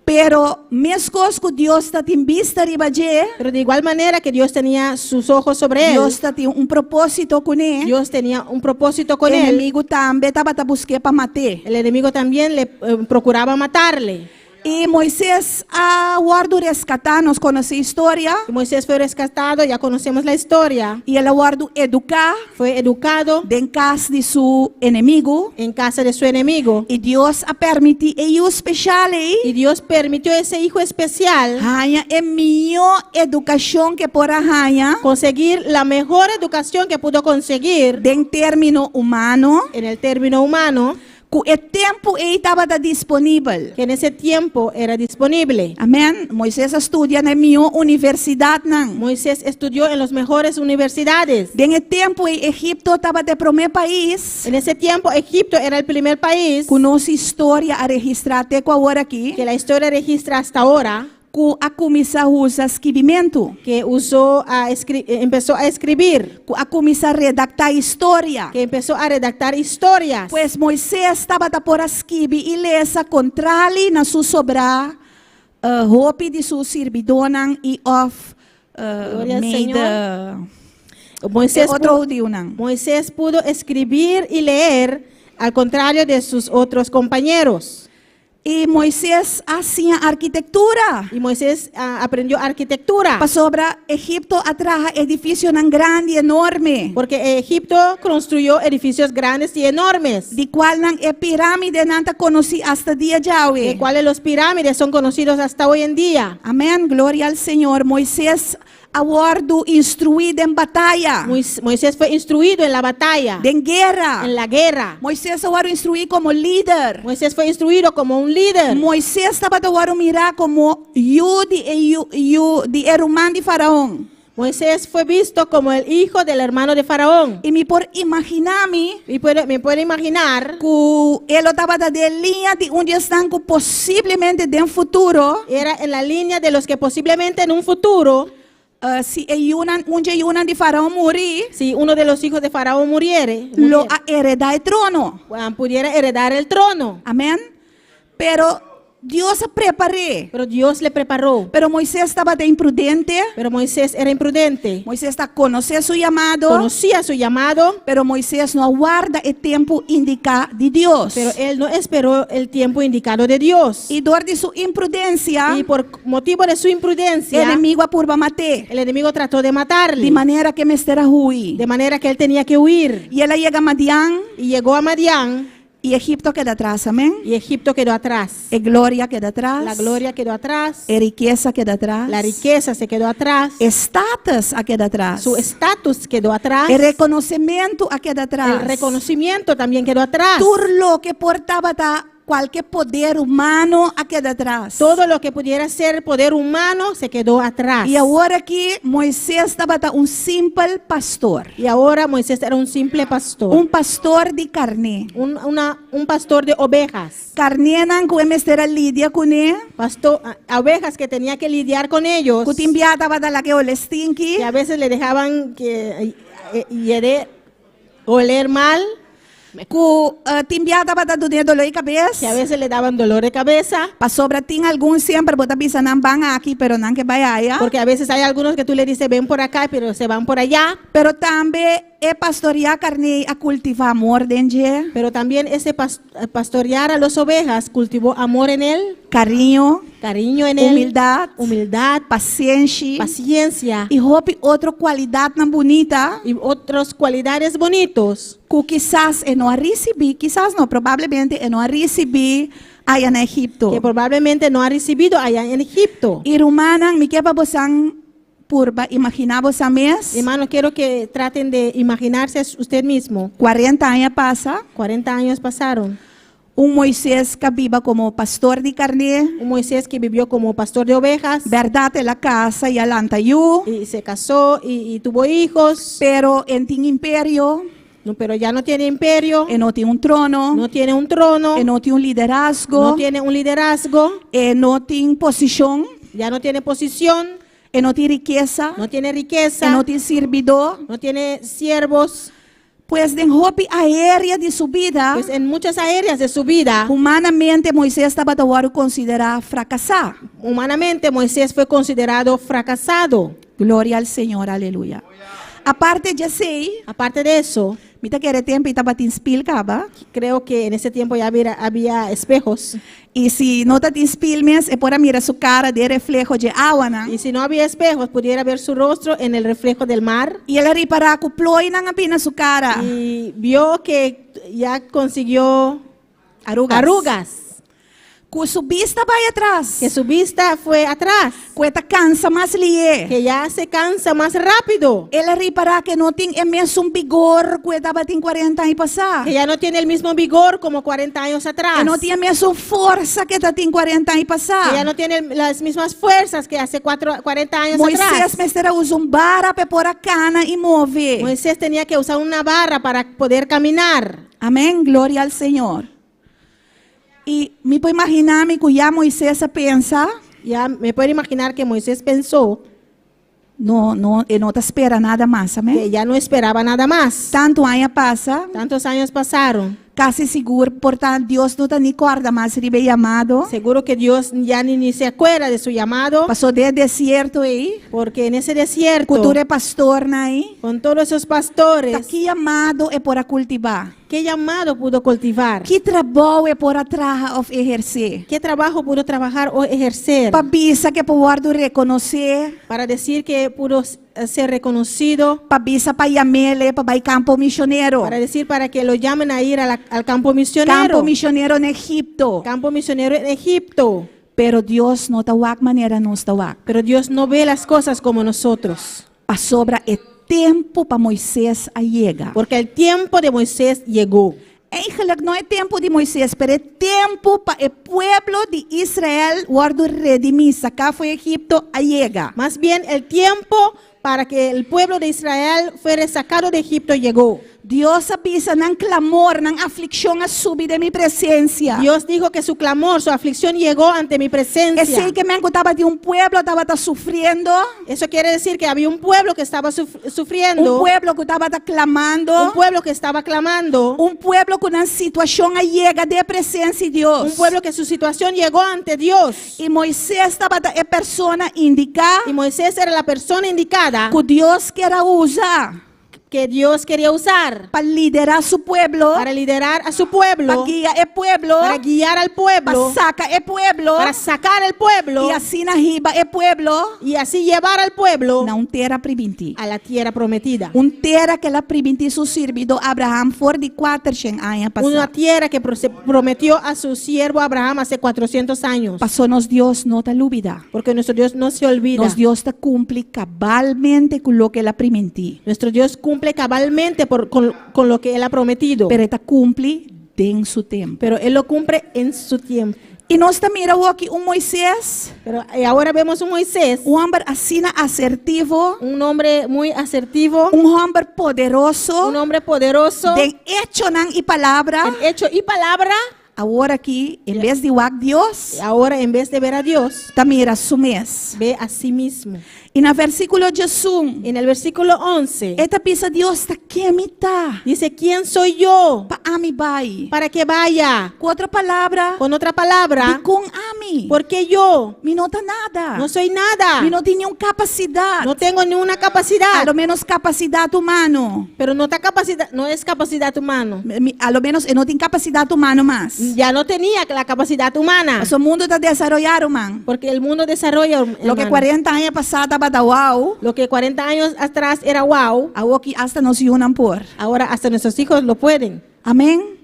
S2: Pero meskos ku Dios tabatin bista riba dje,
S6: Pero de igual manera que Dios tenía sus ojos sobre él,
S2: Dios tabatin un propósito kuné.
S6: Dios tenía un propósito con él.
S2: Enemigu tambe tabata busk'é pa mat'é.
S6: El enemigo también le procuraba matarle.
S2: I Moises a wòrdu reskatá, nos konosé e historia.
S6: Y Moisés fue rescatado, ya conocemos la historia.
S2: I el a wòrdu eduká
S6: Fue educado
S2: den kas di su enemigu.
S6: En casa de su enemigo.
S2: I Dios a permití e yu spesial ei
S6: Y Dios permitió ese hijo especial
S2: haña e mihó edukashon ku e por a haña
S6: conseguir la mejor educación que pudo conseguir
S2: den término humano
S6: en el término humano
S2: ku e tempu ei tabata disponibel.
S6: Que en ese tiempo era disponible.
S2: Amèn. Moises a studia na mihó universidatnan.
S6: Moisés estudió en las mejores universidades.
S2: Den e tempu ei Egipto tabata e promé pais
S6: En ese tiempo Egipto era el primer país
S2: ku nos historia a registrá te ku awor aki
S6: que la historia registra hasta ahora
S2: ku a kuminsá usa skibimentu.
S6: Que usó a escri- empezó a escribir,
S2: Ku a kuminsá redaktá historia.
S6: Que empezó a redactar historias.
S2: Pues Moises tabata por a skibi i lesa kontrali na su sobrá hopi di su sirbidónan i òf
S6: Gloria al
S2: mede
S6: Moisés,
S2: otro
S6: pudo,
S2: hudiunan.
S6: Moisés pudo escribir y leer al contrario de sus otros compañeros.
S2: I Moises a siña arkitektura.
S6: Y Moisés aprendió arquitectura.
S2: Pasobra Egipto a traha edifisionan grandi, enorme.
S6: Porque Egipto construyó edificios grandes y enormes.
S2: Di kualnan e pirámidenan ta konosí hasta dia djawe.
S6: De cuales los pirámides son conocidos hasta hoy en día.
S2: Amèn, gloria al Señor. Moises a wòrdu instruí den bataya.
S6: Moisés fue instruido en la batalla.
S2: Den guera.
S6: En la guerra.
S2: Moises a wòrdu instruí komo lider.
S6: Moisés fue instruido como un líder.
S2: Moises tabata wòrdu mirá komo yu di e yu, yu di e ruman di Faraon.
S6: Moisés fue visto como el hijo del hermano de Faraón.
S2: I mi por imaginá mi.
S6: Y puedo, me puedo imaginar.
S2: Ku e lo tabata den liña di un di esnan ku posiblemente den futuro.
S6: Era en la línea de los que posiblemente en un futuro.
S2: Si e yunan, un dje yunan di Faraon muri.
S6: Si uno de los hijos de Faraón muriere,
S2: Lo a heredá e trono.
S6: Pudiera heredar el trono.
S2: Amèn. Pero Dios a prepar'é.
S6: Pero Dios le preparó.
S2: Pero Moisés tabata imprudente.
S6: Pero Moisés era imprudente.
S2: Moisés ta konosé su yamado.
S6: Conocía su llamado.
S2: Pero Moisés no a warda e tempu indiká di Dios.
S6: Pero él no esperó el tiempo indicado de Dios.
S2: I dor di su imprudensia.
S6: Y por motivo de su imprudencia.
S2: Enemigu a purba mat'é.
S6: El enemigo trató de matarle.
S2: Di manera ku e mester a hui.
S6: De manera que él tenía que huir.
S2: I el a yega Madian.
S6: Y llegó a Madian.
S2: I Egipto a keda atras, amèn.
S6: Y Egipto quedó atrás.
S2: E gloria a keda atras.
S6: La gloria quedó atrás.
S2: E rikesa a keda atras.
S6: La riqueza se quedó atrás.
S2: E status a keda atras.
S6: Su estatus quedó atrás.
S2: E rekonosementu a keda atras.
S6: El reconocimiento también quedó atrás.
S2: Tur loke por tabata kualke poder humano a keda atras.
S6: Todo lo que pudiera ser poder humano se quedó atrás.
S2: I awor aki Moises tabata un simpel pastor.
S6: Y ahora Moisés era un simple pastor.
S2: Un pastor di karné.
S6: Un, una, un pastor de ovejas.
S2: Karnénan ku e mester a lidia kuné.
S6: Pastor, ovejas que tenía que lidiar con ellos.
S2: Ku tin bia tabata lag'é ole stinki.
S6: Que a veces le dejaban que eh, oler mal.
S2: Ku tin bia tabata dun'é doló di kabes.
S6: Que a veces le daban dolor de cabeza.
S2: Pasobra tin algun semper bo ta bisa nan ban aki pero nan ke bai aya.
S6: Porque a veces hay algunos que tú le dices ven por acá pero se van por allá.
S2: Pero tambe e pastoriá karné a kultivá amor den dje.
S6: Pero también ese pastorear a los ovejas cultivó amor en él.
S2: Kariño.
S6: Cariño en él.
S2: Humildad.
S6: Humildad.
S2: Pasenshi.
S6: Paciencia.
S2: I hopi otro kualidatnan bunita.
S6: Y otras cualidades bonitos.
S2: Ku kisas e no a risibí, kisas no, probablemente e no a risibí aya na Egipto.
S6: Que probablemente no ha recibido allá en Egipto.
S2: I rumannan, mi ke pa bosan purba imaginá bosan mes.
S6: Hermano, quiero que traten de imaginarse usted mismo.
S2: Kuarenta aña pasa.
S6: Cuarenta años pasaron.
S2: Un Moises k'a biba komo pastor di karné.
S6: Un Moisés que vivió como pastor de ovejas.
S2: Bèrdat el a kasa i a lanta yu.
S6: Y se casó y y tuvo hijos.
S2: Pero e n' tin imperio.
S6: No, pero ya no tiene imperio.
S2: E no tin un trono.
S6: No tiene un trono.
S2: E no tin un liderazgo.
S6: No tiene un liderazgo.
S2: E no tin posishon.
S6: Ya no tiene posición.
S2: E no tin rikesa.
S6: No tiene riqueza.
S2: E no tin sirbidó.
S6: No tiene siervos.
S2: Pues den hopi aérea di su bida.
S6: Pues en muchas aéreas de su vida.
S2: Humanamente Moisés tabata wòrdu konsiderá frakasá.
S6: Humanamente Moisés fue considerado fracasado.
S2: Gloria al Señor, aleluya. Aparte djesei.
S6: Aparte de eso.
S2: Mi ta kere tempu i tabatin spil kaba.
S6: Creo que en ese tiempo ya había, había espejos.
S2: I si no tatin spil mes, e por a mira su kara den e refleho dje awanan.
S6: Y si no había espejos, pudiera ver su rostro en el reflejo del mar.
S2: I el a ripará ku plooinan a bini na su kara.
S6: Y vio que ya consiguió
S2: Arugas.
S6: arugas.
S2: Ku su bista bai atras.
S6: Que su vista fue atrás.
S2: Ku e ta kansa mas lié.
S6: Que ya se cansa más rápido.
S2: El a ripará ku e no tin e mesun bigor ku e tabatin kuarenta aña pasá.
S6: Que ya no tiene el mismo vigor como 40 años atrás.
S2: E no tin e mesun forsa ku e tatin kuarenta aña pasá.
S6: Que ya no tiene las mismas fuerzas que hace cuatro, 40 años
S2: Moisés
S6: atrás.
S2: mester a usa un bara pa e por a kana i move.
S6: Moisés tenía que usar una barra para poder caminar.
S2: Amén, gloria al Señor. I mi por imaginá mi ku ya Moisés a pensa.
S6: Ya me puedo imaginar que Moisés pensó.
S2: No, no, e no ta spera nada mas, amén.
S6: Que ya no esperaba nada más.
S2: Tantu aña pasa.
S6: Tantos años pasaron.
S2: Kasi sigur por ta Dios no ta ni kòrda mas riba e yamado.
S6: Seguro que Dios ya ni, ni se acuerda de su llamado.
S2: Pasó den e desierto ei.
S6: Porque en ese desierto.
S2: Ku tur e pastornan ei.
S6: Con todos esos pastores.
S2: Ta ki yamado e por a kultivá?
S6: ¿Qué llamado pudo cultivar?
S2: Ki trabou e por a traha òf ehersé?
S6: ¿Qué trabajo pudo trabajar o ejercer?
S2: Pa bisa ku e por wòrdu rekonosé,
S6: Para decir que pudo ser reconocido,
S2: pa bisa pa yam'é pa bai kampo misionero.
S6: Para decir para que lo llamen a ir al campo misionero.
S2: Kampo misionero na Egipto.
S6: Campo misionero en Egipto.
S2: Pero Dios no ta wak manera nos ta wak.
S6: Pero Dios no ve las cosas como nosotros.
S2: Pasobra e tempu pa Moises a yega.
S6: Porque el tiempo de Moisés llegó.
S2: Eigenlijk no e tempu di Moises, pero e tempu pa e pueblo di Israel wòrdu redimí, saká for di Egipto a yega.
S6: Más bien el tiempo para que el pueblo de Israel fuera sacado de Egipto llegó.
S2: Dios a bisa nan klamor, nan aflikshon a subi den mi presensia.
S6: Dios dijo que su clamor, su aflicción llegó ante mi presencia.
S2: Esei ke men ku tabatin un pueblo tabata sufriendo,
S6: Eso quiere decir que había un pueblo que estaba
S2: un
S6: sufriendo,
S2: pueblo ku tabata klamando,
S6: un pueblo que estaba clamando,
S2: un pueblo ku nan situashon a yega den presensia di Dios.
S6: Un pueblo que su situación llegó ante Dios.
S2: I Moises tabata e persona indiká
S6: Y Moisés era la persona indicada
S2: ku Dios kier a usa
S6: que Dios quería usar
S2: pa liderá su pueblo,
S6: para liderar a su
S2: pa
S6: pueblo,
S2: guia e pueblo,
S6: para guiar al
S2: pa
S6: pueblo,
S2: saka e pueblo
S6: para sacar al pueblo
S2: i asina hiba e pueblo
S6: y así llevar al pueblo
S2: na un tera primintí.
S6: A la tierra prometida.
S2: Un tera ku el a primintí su sirbidó Abraham for di 400 aña
S6: Una
S2: pasá.
S6: Tierra que se prometió a su siervo Abraham hace 400 años.
S2: Pasó nos Dios no ta lubidá.
S6: Porque nuestro Dios no se olvida.
S2: Nos Dios ta kumpli kabalmente ku loke el a primintí.
S6: Nuestro Dios cumple cabalmente con lo que Él ha prometido.
S2: Pero e ta kumpli den su tempu.
S6: Pero Él lo cumple en su tiempo.
S2: I nos ta mira aki un Moises,
S6: Pero ahora vemos un Moisés,
S2: un hòmber asina asertivo,
S6: un hombre muy asertivo,
S2: un hòmber poderoso,
S6: un hombre poderoso,
S2: den echonan i palabra.
S6: En hecho y palabra.
S2: Awor aki, en bes di wak Dios,
S6: Ahora, en vez de ver a Dios,
S2: ta mira su mes.
S6: Ve a sí mismo.
S2: I na versíkulo 11,
S6: En el versículo 11
S2: e ta bisa Dios ta ken mi ta?
S6: Dice: ¿quién soy yo
S2: Pa ami bai.
S6: para que vaya?
S2: Ku otro palabra,
S6: Con otra palabra,
S2: dikon ami?
S6: ¿Por qué yo?
S2: Mi no ta nada.
S6: No soy nada.
S2: Mi no tin ningun kapasidat.
S6: No tengo ninguna capacidad.
S2: A lo ménos kapasidat humano.
S6: Pero no, está capacidad, no es capacidad humana.
S2: A lo ménos no tin kapasidat humano mas.
S6: Ya no tenía la capacidad humana.
S2: E mundu ta desaroyá, ruman.
S6: Porque el mundo desarrolla,
S2: Loke
S6: hermano.
S2: 40 aña pasá tabata wow.
S6: Lo que 40 años atrás era wow,
S2: Awor aki hasta nos yunan por.
S6: Ahora hasta nuestros hijos lo pueden.
S2: Amèn.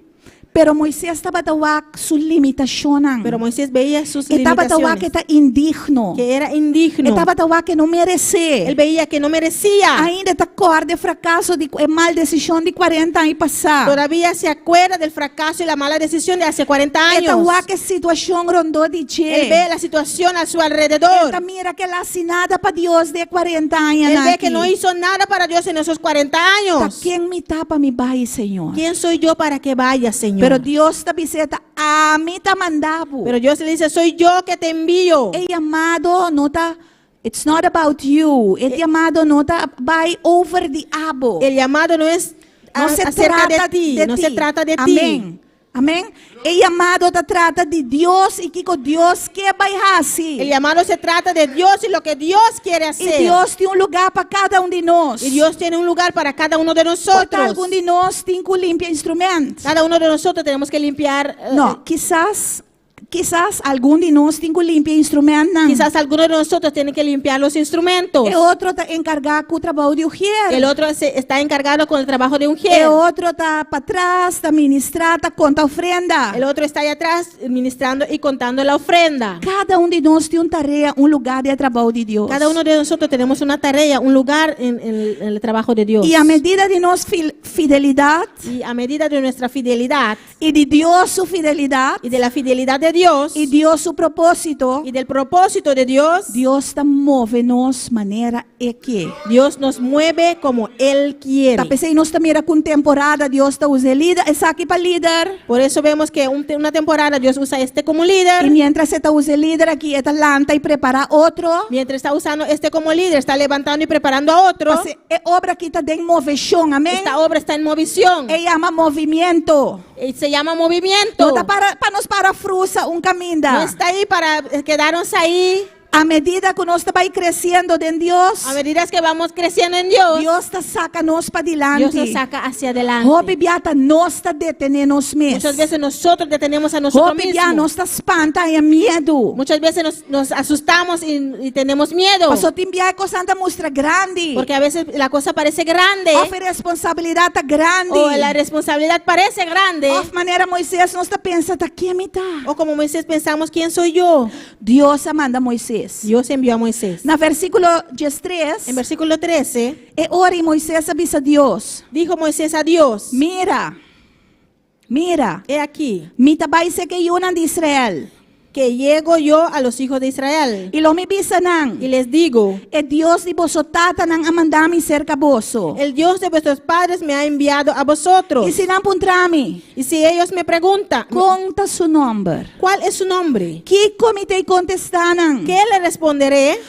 S2: Pero Moises tabata wak su limitashonnan.
S6: Pero Moisés veía sus
S2: E tabata wak
S6: limitaciones,
S2: ku e ta indigno.
S6: Que era indigno.
S2: E tabata wak ku e no meresé.
S6: Él veía que no merecía.
S2: Ainda e ta kòrda e frakaso di e mal desishon di 40 aña pasá.
S6: Todavía se acuerda del fracaso y la mala decisión de hace 40
S2: E ta
S6: años.
S2: wak e situashon rondó di dje.
S6: Él ve la situación a su
S2: E
S6: alrededor.
S2: ta mira ku el a hasi nada pa Dios den 40 aña.
S6: Él ve que no hizo nada para Dios en esos 40
S2: Ta
S6: años.
S2: ken mi ta pa mi bai, Señor?
S6: ¿Quién soy yo para que vaya, Señor?
S2: Pero Dios ta bis'é ta ami ta manda bo.
S6: Pero Dios le dice: soy yo que te envío.
S2: E yamado no ta, it's not about you. E yamado no ta bai over di abo.
S6: El llamado no es
S2: No se
S6: acerca
S2: trata
S6: de ti,
S2: de
S6: no
S2: ti.
S6: se trata de ti.
S2: Amèn. Amèn. E yamado ta trata di Dios i kiko Dios ke bai hasi.
S6: El llamado se trata de Dios y lo que Dios quiere
S2: I
S6: hacer.
S2: Dios tin un lugá pa kada un di nos.
S6: Y Dios tiene un lugar para cada uno de
S2: Por
S6: nosotros.
S2: algun di nos tin ku limpia instrumènt.
S6: Cada uno de nosotros tenemos que limpiar.
S2: No, kisas algun di nos tin ku limpia instrumènt.
S6: Quizás algunos de nosotros tienen que limpiar los instrumentos.
S2: E otro ta enkargá ku trabou di ujier.
S6: El otro está encargado con el trabajo de un
S2: E otro ta patras, ta ministrá, ta konta ofrenda.
S6: El otro está ahí atrás ministrando y contando la ofrenda.
S2: Kada un di nos tin un tarea, un lugá den trabou di Dios.
S6: Cada uno de nosotros tenemos una tarea, un lugar en el trabajo de Dios.
S2: I a medida di nos fidelidat
S6: Y a medida de nuestra fidelidad
S2: i di Dios su fidelidat
S6: y de la fidelidad de Dios
S2: i Dios su propósito,
S6: y del propósito de Dios,
S2: Dios ta move nos manera E ke.
S6: Dios nos mueve como Él quiere.
S2: Ta p'esei nos ta mira ku un temporada Dios ta usa lider, esaki pa lider.
S6: Por eso vemos que una temporada Dios usa este como líder.
S2: I mientras e ta usa e lider aki, e ta lanta i prepará otro.
S6: Mientras está usando este como líder, está levantando y preparando a otro.
S2: Pasobra e obra aki ta den moveshon, amèn?
S6: Esta obra está en movisión.
S2: E yama movementu.
S6: Y se llama movimiento.
S2: No ta para, pa nos para frusa un kaminda.
S6: No está ahí para quedarnos ahí.
S2: A medida ku nos ta bai kresiendo den Dios,
S6: A medida que vamos creciendo en Dios,
S2: Dios ta saka nos pa
S6: Dios
S2: dilanti.
S6: nos saca hacia adelante.
S2: Hopi bia ta nos ta detené nos mes.
S6: Muchas veces nosotros detenemos a nosotros
S2: Hopi bia
S6: mismos.
S2: nos ta spanta i miedu.
S6: Muchas veces nos asustamos y tenemos miedo.
S2: Pasó tin bia e kosnan ta mustra grandi.
S6: Porque a veces la cosa parece grande
S2: Òf e responsabilidat ta grandi.
S6: o la responsabilidad parece grande.
S2: Òf manera Moises nos ta pensa ta ken mi ta.
S6: O como Moisés pensamos, ¿quién soy yo?
S2: Dios a manda Moises.
S6: Dios envió a Moisés.
S2: Na versíkulo 13,
S6: En versículo 13,
S2: e ora ei Moises a bisa Dios,
S6: dijo Moisés a Dios,
S2: Mira, mira,
S6: he aquí
S2: mi ta bai serka e yunan di Israel.
S6: que llego yo a los hijos de Israel
S2: I lo mi bisa nan,
S6: y les digo,
S2: e Dios di boso tatanan a manda mi serka boso.
S6: el Dios de vuestros padres me ha enviado a vosotros.
S2: I si nan puntra mi,
S6: Y si ellos me preguntan,
S2: kon ta su nòmber.
S6: ¿cuál es su nombre?
S2: Kiko mi ta kontestá nan?
S6: ¿Qué le responderé?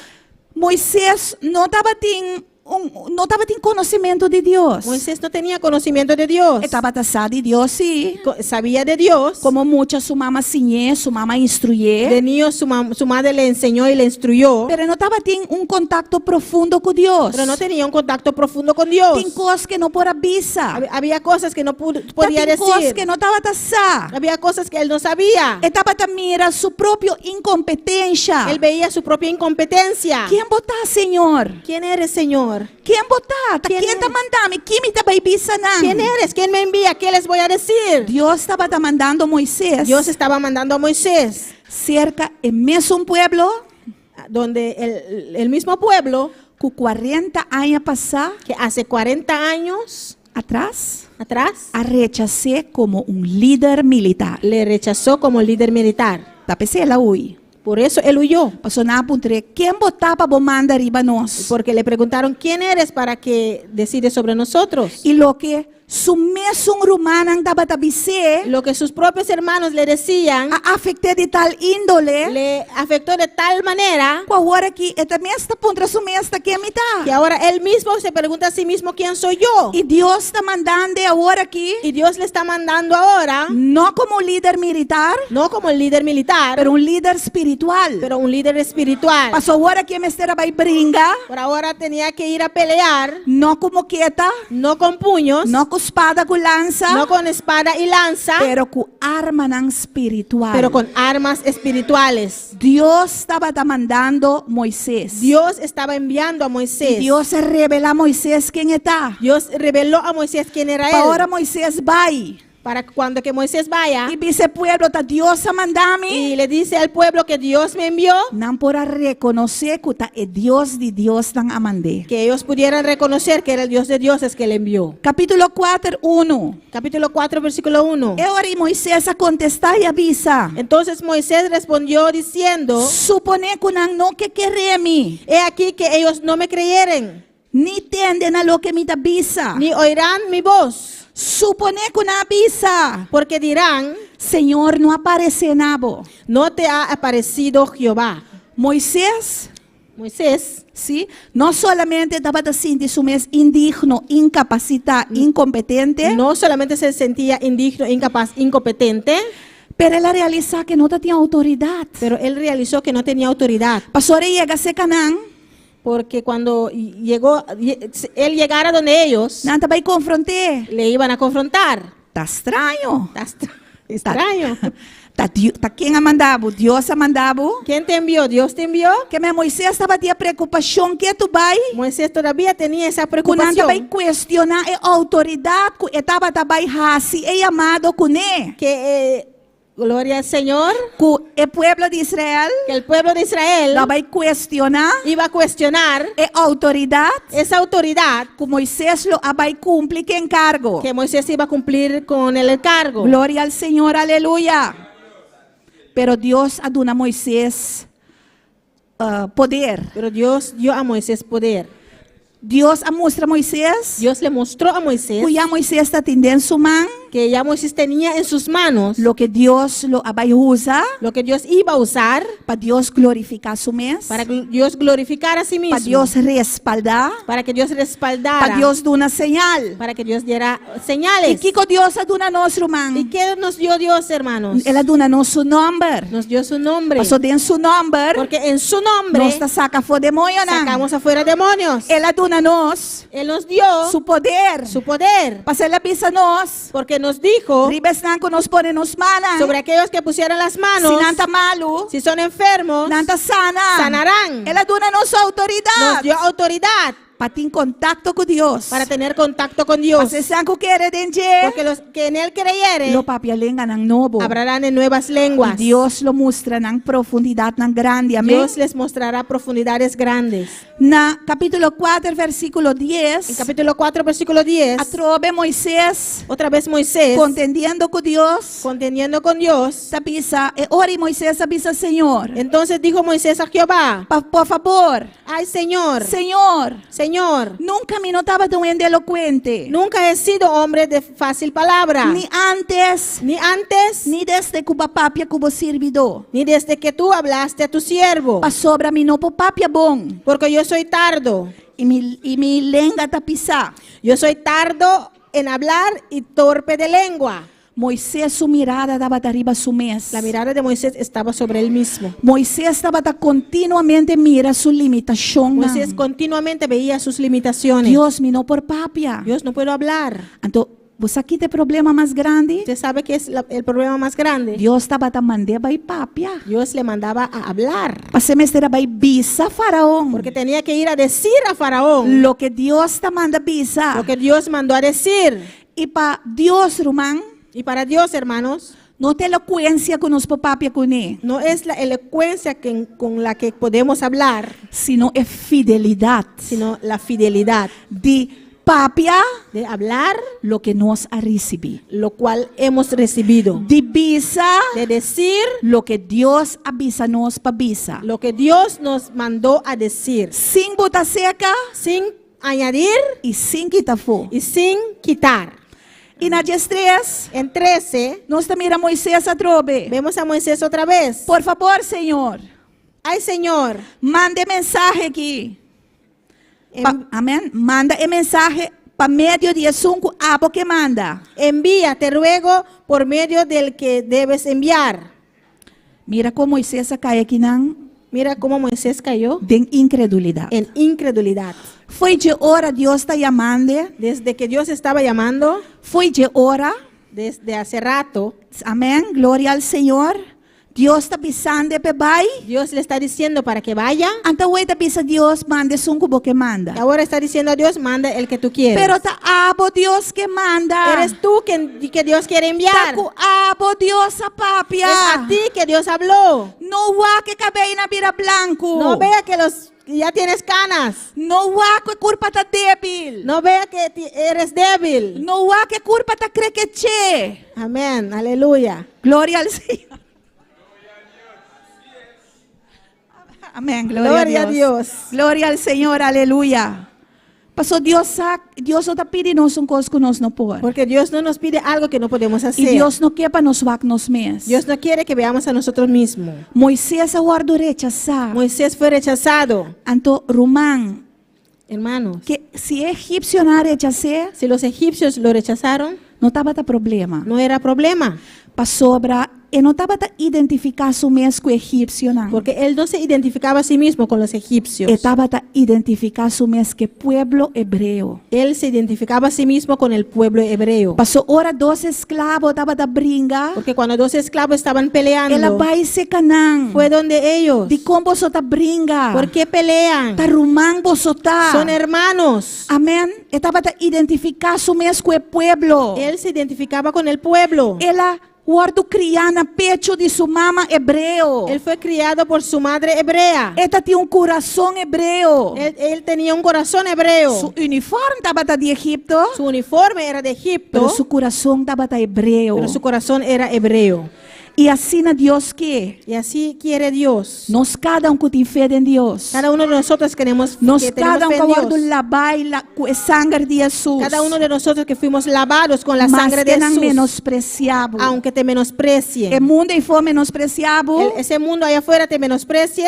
S2: Moises no tabatin un, no tabatin konosementu di Dios.
S6: Moisés no tenía conocimiento de Dios.
S2: E tabata sa di Dios, sí.
S6: Sabía de Dios.
S2: Komo mucha su mama a siñ'é, su mama a instruyé.
S6: De niño su madre le enseñó y le instruyó.
S2: Pero no tabatin un kontakto profundo ku Dios.
S6: Pero no tenía un contacto profundo con Dios.
S2: Tin kos ku e no por a bisa.
S6: Había cosas que no podía
S2: Tin kos
S6: decir.
S2: ku e no tabata sa.
S6: Había cosas que él no sabía.
S2: E tabata mira su propio inkompetensia.
S6: Él veía su propia incompetencia.
S2: Ken bo ta, Señor?
S6: ¿Quién eres, Señor?
S2: Ken bo ta? Ta
S6: Ken
S2: ken ta
S6: eres?
S2: manda mi? Ki mi ta bai bisa nan?
S6: ¿Quién eres? ¿Quién me envía? ¿Qué les voy a decir?
S2: Dios tabata mandando Moises.
S6: Dios estaba mandando a Moisés,
S2: Serka e mesun pueblo
S6: donde el mismo pueblo
S2: ku 40 aña pasá
S6: que hace 40 años
S2: atras
S6: atrás
S2: a rechas'é komo un lider militar.
S6: le rechazó como líder militar.
S2: Ta p'esei el a hui.
S6: Por eso él huyó.
S2: Pasó nan a puntr'é, ken bo ta pa bo manda riba nos?
S6: Porque le preguntaron, ¿quién eres para que decide sobre nosotros?
S2: I loke su mesun rumannan tabata bis'é
S6: Lo que sus propios hermanos le decían
S2: a afekt'é di tal índole
S6: le afectó de tal manera
S2: ku awor aki e mes ta puntra su mes ta ken mi
S6: que
S2: ta.
S6: ahora él mismo se pregunta a sí mismo, ¿quién soy yo?
S2: I Dios ta mandand'é awor aki
S6: Y Dios le está mandando ahora,
S2: no komo lider militar,
S6: no como el líder militar,
S2: pero un lider spiritual.
S6: pero un líder espiritual.
S2: Pasó awor aki e mester a bai bringa,
S6: Por ahora tenía que ir a pelear,
S2: no ku moketa,
S6: no con puños,
S2: no ku spada ku lansa,
S6: no con espada y lanza,
S2: pero ku armanan spiritual.
S6: pero con armas espirituales.
S2: Dios tabata mandando Moises.
S6: Dios estaba enviando a Moisés.
S2: I Dios a revelá Moises ken e ta.
S6: Dios reveló a Moisés quién era él.
S2: Awor Moises bai.
S6: Para cuando que Moisés vaya
S2: I bisa e pueblo, ta Dios a manda mi.
S6: y le dice al pueblo que Dios me envió,
S2: Nan por a rekonosé ku ta e Dios di diosnan a mand'é.
S6: que ellos pudieran reconocer que era el Dios de dioses que le envió.
S2: Kapítulo 4, 1.
S6: Capítulo 4, versículo 1.
S2: E ora Moises a kontestá i a bisa.
S6: Entonces Moisés respondió diciendo,
S2: Suponé ku nan no ke kere mi.
S6: he aquí que ellos no me creyeren,
S2: Ni tende na loke mi ta bisa.
S6: ni oirán mi voz,
S2: Suponé ku nan bisa.
S6: porque dirán,
S2: Señor no a aparesé na bo.
S6: no te ha aparecido Jehová.
S2: Moises,
S6: Moisés
S2: sí, no solamente tabata sinti su mes indigno, inkapasitá, inkompetente,
S6: no solamente se sentía indigno, incapaz, incompetente,
S2: pero el a realisá ku e no tin outoridat.
S6: pero él realizó que no tenía autoridad.
S2: Pasó ora e yega serka nan,
S6: Porque cuando llegó, él llegara donde ellos,
S2: nan ta bai konfront'é.
S6: le iban a confrontar.
S2: Ta straño.
S6: Está extraño.
S2: Ta, ta ken a manda bo? Dios a manda bo?
S6: ¿Quién te envió? ¿Dios te envió?
S2: Ke men Moises tabatin preokupashon ketu bai.
S6: Moisés todavía tenía esa
S2: Ku nan ta bai
S6: preocupación
S2: kuestioná e outoridat ku e tabata bai hasi e yamado kuné.
S6: que, gloria al Señor,
S2: Ku e pueblo di Israel
S6: que el pueblo de Israel
S2: lo bai kuestioná
S6: iba a cuestionar
S2: e outoridat
S6: esa autoridad
S2: ku Moises lo a bai kumpli ku e enkargo.
S6: que Moisés iba a cumplir con el encargo.
S2: Gloria al Señor, aleluya. Pero Dios a duna Moises poder.
S6: Pero Dios dio a Moisés poder.
S2: Dios a mustra Moises
S6: Dios le mostró a Moisés
S2: ku ya Moises tabatin den su man.
S6: Que ya Moisés tenía en sus manos
S8: loke Dios lo a bai usa
S6: lo que Dios iba a usar
S8: pa Dios glorifiká su mes,
S6: para que Dios glorificara a sí mismo,
S8: pa Dios respaldá,
S6: para que Dios respaldara,
S8: pa Dios duna señal.
S6: Para que Dios diera
S8: I
S6: señales.
S8: kiko Dios a duna nos,
S6: ¿Y
S8: ruman?
S6: qué nos dio Dios, hermanos?
S8: El a duna nos su nòmber.
S6: Nos dio su nombre.
S8: Pasó den su nòmber,
S6: Porque en su nombre
S8: nos ta saka afó demoñonan.
S6: Sacamos afuera demonios.
S8: El a duna nos
S6: Él nos dio
S8: su poder.
S6: Su poder.
S8: Pasó el a bisa nos,
S6: Porque nos dijo
S8: riba esnan ku nos pone nos mannan,
S6: sobre aquellos que pusieran las manos,
S8: si nan ta malu,
S6: si son enfermos,
S8: nan ta sana.
S6: Sanarán.
S8: El a duna nos outoridat.
S6: Nos dio autoridad
S8: Pa tin kontakto ku Dios.
S6: Para tener contacto con Dios.
S8: Pasó esnan ku kere den dje,
S6: Porque los que en él creyeren
S8: lo papia lenganan nobo.
S6: Hablarán en nuevas lenguas.
S8: I Dios lo mustra nan profundidatnan grandi. Amèn.
S6: Dios les mostrará profundidades grandes.
S8: Na kapítulo 4, versíkulo 10.
S6: En capítulo 4, versículo 10.
S8: Atrobe Moisés.
S6: Otra vez Moisés.
S8: Contendiendo ku Dios.
S6: Contendiendo con Dios.
S8: Ta bisa, e ora ei Moisés a bisa Señor.
S6: Entonces dijo Moisés a Jehová.
S8: Pa, por fabor.
S6: Ay, Señor.
S8: Señor.
S6: Señor.
S8: Nunka mi no tabata un hende elokuente.
S6: Nunca he sido hombre de fácil palabra.
S8: Ni antes.
S6: Ni antes.
S8: Ni desde ku b'a papia ku bo sirbidó.
S6: Ni desde que tú hablaste a tu siervo.
S8: Pasobra mi no por papia bon.
S6: Porque yo soy tardo.
S8: I mi, i mi lenga ta pisá.
S6: Yo soy tardo en hablar y torpe de lengua.
S8: Moisés su mirada tabata riba su mes.
S6: La mirada de Moisés estaba sobre él mismo.
S8: Moisés tabata kontinuamente mira su limitashonnan.
S6: Moisés continuamente veía sus limitaciones.
S8: Dios, mi no por papia.
S6: Dios, no puedo hablar.
S8: Anto, bo sa ki ta e problema mas grandi?
S6: Usted sabe que es la- el problema más grande.
S8: Dios tabata mand'é bai papia.
S6: Dios le mandaba a hablar.
S8: Pasó e mester a bai bisa Faraon.
S6: Porque tenía que ir a decir a Faraón
S8: Loke Dios ta manda bisa.
S6: Lo que Dios mandó a decir.
S8: I pa Dios, ruman,
S6: Y para Dios, hermanos,
S8: no ta elokuensia ku nos por papia kuné,
S6: no es la elocuencia que, con la que podemos hablar,
S8: sino e fidelidat.
S6: Sino la fidelidad.
S8: Di papia
S6: De hablar
S8: loke nos a risibí.
S6: Lo cual hemos recibido.
S8: Di bisa
S6: De decir
S8: loke Dios a bisa nos pa bisa.
S6: Lo que Dios nos mandó a decir.
S8: Sin buta serka
S6: Sin añadir
S8: i sin kita afó.
S6: Y sin quitar.
S8: I na 13,
S6: En 13,
S8: nos ta mira Moisés atrobe.
S6: Vemos a Moisés otra vez.
S8: Por fabor, Señor.
S6: Ay, Señor.
S8: Manda e mensahe aki.
S6: En-
S8: Pa, amèn. Manda e mensahe pa medio di esun ku abo ke manda.
S6: Envía, te ruego, por medio del que debes enviar.
S8: Mira kon Moisés a kai akinan
S6: Mira cómo Moisés cayó
S8: den inkredulidat.
S6: En incredulidad.
S8: For di ora Dios ta yamando.
S6: Desde que Dios estaba llamando,
S8: For di ora.
S6: Desde hace rato,
S8: Amèn. Gloria al Señor. Dios ta bisando p'e bai.
S6: Dios le está diciendo para que vaya.
S8: Anto awor e ta bisa Dios manda esun ku bo ke manda.
S6: Y ahora está diciendo a Dios, manda el que tú quieres.
S8: Pero ta abo Dios ke manda.
S6: Eres tú quien, que Dios quiere enviar.
S8: Ta ku abo Dios a papia.
S6: Es a ti que Dios habló.
S8: No wak e kabeinan a bira blanku.
S6: No vea que los que ya tienes canas.
S8: No wak ku e kurpa ta débil.
S6: No vea que eres débil.
S8: No wak ku e kurpa ta krekeché.
S6: Amén, aleluya.
S8: Gloria al Señor. Amén, gloria,
S6: Gloria
S8: a
S6: a
S8: Dios.
S6: Dios.
S8: Gloria al Señor, aleluya. Pasó Dios sa, Dios no ta pidi nos un kos ku nos no por.
S6: Porque Dios no nos pide algo que no podemos
S8: I
S6: hacer.
S8: Dios no ke pa nos wak nos mes.
S6: Dios no quiere que veamos a nosotros mismos.
S8: Moisés a wòrdu rechasá.
S6: Moisés fue rechazado.
S8: Anto ruman,
S6: Hermanos,
S8: ku si egipsionan a rechas'é,
S6: si los egipcios lo rechazaron,
S8: no tabata problema.
S6: No era problema.
S8: Pasobra e no tabata identifiká su mes ku egipsionan.
S6: Porque él no se identificaba a sí mismo con los egipcios.
S8: E tabata identifiká su mes ku pueblo hebreo.
S6: Él se identificaba a sí mismo con el pueblo hebreo.
S8: Pasó ora dos esklabo tabata bringa.
S6: Porque cuando dos esclavos estaban peleando,
S8: El a bai serka nan.
S6: Fue donde ellos.
S8: Dikon boso ta bringa?
S6: ¿Por qué pelean?
S8: Ta ruman boso ta.
S6: Son hermanos.
S8: Amèn. E tabata identifiká su mes ku e pueblo.
S6: Él se identificaba con el pueblo.
S8: El a wòrdu kriá na pechu di su mama hebreo.
S6: Él fue criado por su madre hebrea.
S8: E tabatin un kurason hebreo.
S6: Él, él tenía un corazón hebreo.
S8: Su uniforme tabata di Egipto.
S6: Su uniforme era de Egipto.
S8: Pero su kurason tabata hebreo.
S6: Pero su corazón era hebreo.
S8: I asina Dios ke.
S6: Y así quiere Dios.
S8: Nos kada un ku tin fe den Dios.
S6: Cada uno de nosotros queremos
S8: Nos
S6: que tenemos
S8: kada un
S6: fe
S8: ku
S6: en
S8: a wòrdu
S6: Dios.
S8: labá i la, ku e sanger di Hesus.
S6: Cada uno de nosotros que fuimos lavados con la sangre de
S8: Maske nan
S6: Jesús.
S8: menospresiá bo.
S6: Aunque te menosprecien.
S8: E mundu eifó menospresiá bo.
S6: El- ese mundo allá afuera te menosprecie.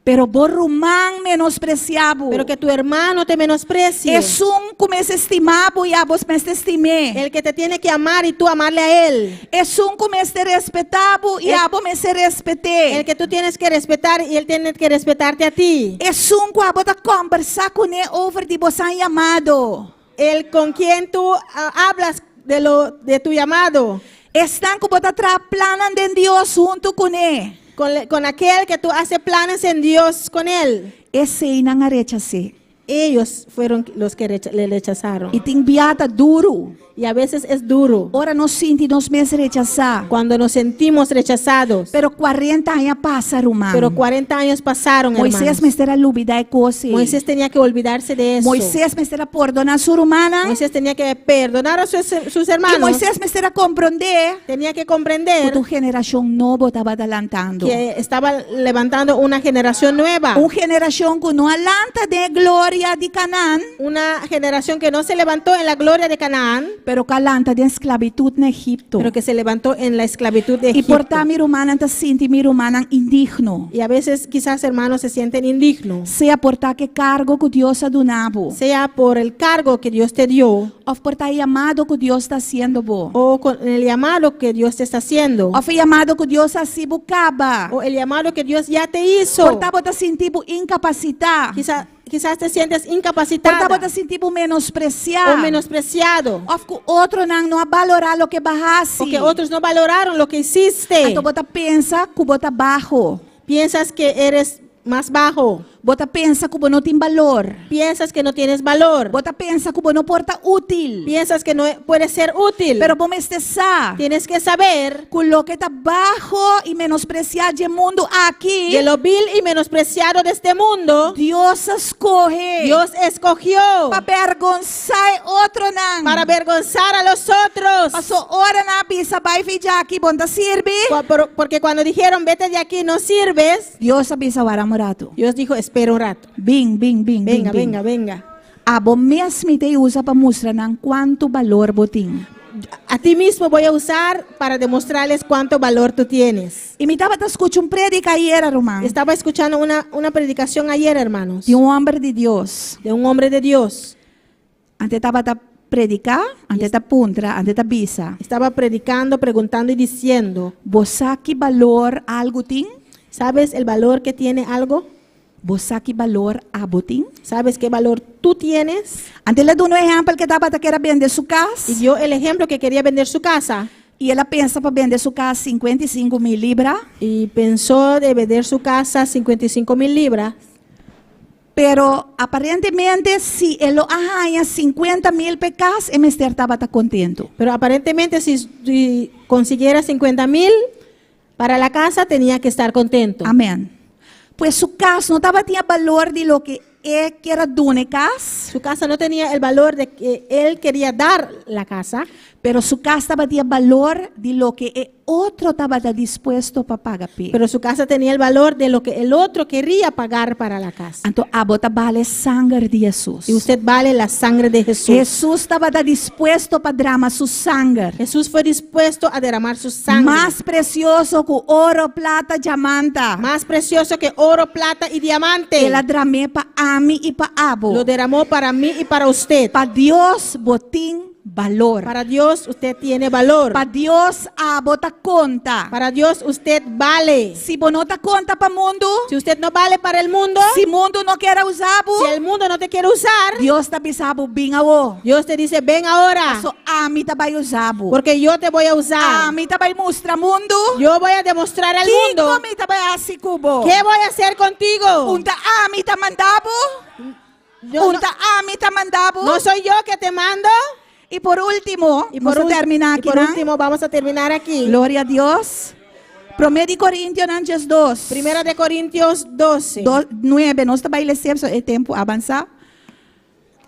S8: Pero bo ruman menospresiá bo.
S6: Pero que tu hermano te menosprecie.
S8: Esun ku mester stima bo i abo mester stim'é.
S6: El que te tiene que amar y tú amarle a él.
S8: Esun ku mester respetá bo i
S6: El-
S8: abo mester respet'é.
S6: El que tú tienes que respetar y él tiene que respetarte a ti.
S8: Esun ku abo ta kombersá kuné over di bosan yamado.
S6: El con quien tú ah, hablas de lo de tu llamado.
S8: Esnan ku bo ta traha plannan den Dios huntu kuné.
S6: Con, le- con aquel que tú haces planes en Dios con él.
S8: Eseinan a rechas'é.
S6: Ellos fueron los que recha- le rechazaron.
S8: I tin bia ta duru.
S6: Y a veces es duro
S8: Ora nos sinti nos mes rechasá.
S6: cuando nos sentimos rechazados.
S8: Pero kuarenta aña a pasa, ruman.
S6: Pero 40 años pasaron,
S8: Moisés
S6: hermanos.
S8: mester a lubidá e kos ei.
S6: Moisés tenía que olvidarse de eso.
S8: Moisés mester a pordoná su rumannan.
S6: Moisés tenía que perdonar a sus, sus
S8: I
S6: hermanos.
S8: Moisés mester a komprondé
S6: tenía que comprender
S8: ku un generashon nobo tabata lantando.
S6: que estaba levantando una generación nueva.
S8: Un generashon ku no a lanta den gloria di Canaan,
S6: Una generación que no se levantó en la gloria de Canaán,
S8: pero ku a lanta den sklabitut na Egipto.
S6: pero que se levantó en la esclavitud de
S8: I
S6: Egipto.
S8: por ta mi rumannan ta sinti mi rumannan indigno.
S6: Y a veces quizás hermanos se sienten indignos,
S8: Sea por ta ku e kargo ku Dios a duna bo.
S6: sea por el cargo que Dios te dio
S8: Òf por ta e yamado ku Dios ta hasiendo bo.
S6: o con el llamado que Dios te está haciendo
S8: Òf e yamado ku Dios a hasi bo kaba.
S6: o el llamado que Dios ya te hizo.
S8: Por ta bo ta sinti bo inkapasitá.
S6: Quizá- quizás te sientes
S8: Por ta
S6: incapacitada
S8: bo ta sinti bo menospresiá.
S6: o menospreciado
S8: Òf ku otronan no a balorá loke b'a hasi.
S6: o que otros no valoraron lo que hiciste.
S8: Anto bo ta pensa ku bo ta baho.
S6: Piensas que eres más bajo.
S8: Bo ta pensa ku bo no tin balor.
S6: Piensas que no tienes valor.
S8: Bo ta pensa ku bo no por ta útil.
S6: Piensas que no puedes ser útil.
S8: Pero bo mester sa.
S6: Tienes que saber
S8: Ku loke ta baho i menospresiá dje mundu aki.
S6: de lo vil y menospreciado de este mundo,
S8: Dios a skohe.
S6: Dios escogió
S8: Pa bergonsá e otronan.
S6: para avergonzar a los otros.
S8: Paso ora nan a bisa bai for djaki bo n' ta sirbi.
S6: Porque cuando dijeron, vete de aquí, no sirves,
S8: Dios a bisa warda un ratu.
S6: Dios dijo, espera un rato.
S8: Bin, bin, bin,
S6: Venga,
S8: bin, bin.
S6: venga, venga.
S8: Abo mes mi ta usa pa mustra nan kuantu balor bo tin.
S6: A ti mismo voy a usar para demostrarles cuánto valor tú tienes.
S8: I mi tabata skucha un prédika ayera, ruman.
S6: Estaba escuchando una, una predicación ayer, hermanos,
S8: Di un hòmber di Dios.
S6: de un hombre de Dios.
S8: Anto e tabata prediká, anto e ta puntra, anto e ta bisa.
S6: Estaba predicando, preguntando y diciendo,
S8: Bo sa ki balor algu tin?
S6: ¿sabes el valor que tiene algo?
S8: Bo sa ki balor abo tin?
S6: ¿Sabes qué valor tú tienes?
S8: Anto el a duna un ehèmpel ku e tabata kier a bende su kas.
S6: Y dio el ejemplo que quería vender su casa
S8: I el a pensa pa bende su kas 55 mil libra.
S6: y pensó de vender su casa 55 mil libras.
S8: Pero aparentemente si e lo a haña 50 mil p'e kas, e mester tabata kontentu.
S6: Pero aparentemente si, si consiguiera 50 mil para la casa tenía que estar contento.
S8: Amèn. Pues su kas no tabatin balor di loke e kier a duna e kas.
S6: Su casa no tenía el valor de que él quería dar la casa,
S8: Pero su kas tabatin balor di loke e otro tabata dispuesto pa paga p'e.
S6: pero su casa tenía el valor de lo que el otro quería pagar para la casa.
S8: Anto abo ta bale sanger di Hesus.
S6: Y usted vale la sangre de Jesús.
S8: Hesus tabata dispuesto pa drama su sanger.
S6: Jesús fue dispuesto a derramar su sangre.
S8: Mas presioso ku oro, plata, diamanta.
S6: Más precioso que oro, plata y diamante.
S8: El a dram'é pa ami i pa abo.
S6: Lo derramó para mí y para usted.
S8: Pa Dios bo tin balor.
S6: Para Dios usted tiene valor.
S8: Pa Dios abo ta konta.
S6: Para Dios usted vale.
S8: Si bo no ta konta pa mundu,
S6: Si usted no vale para el mundo,
S8: si mundu no kier usa bo,
S6: si el mundo no te quiere usar,
S8: Dios ta bisa bo bin awor.
S6: Dios te dice, ven ahora,
S8: Paso ami ta bai usa bo.
S6: porque yo te voy a usar.
S8: Ami ta bai mustra mundu.
S6: Yo voy a demostrar al mundo
S8: Kiko mi ta bai hasi ku bo.
S6: qué voy a hacer contigo.
S8: Un ta ami ta manda bo.
S6: Yo no,
S8: Un ta ami ta manda bo.
S6: no soy yo que te mando.
S8: I por último,
S6: Y
S8: nos
S6: por,
S8: a
S6: ul-
S8: terminá
S6: y
S8: aki,
S6: por
S8: ¿no?
S6: último, vamos a terminar aquí.
S8: Gloria a Dios. Promé di Korintionan 2.
S6: Primera de Corintios 12.
S8: 2, 9, nos ta bai lesa, e tempu a avansá.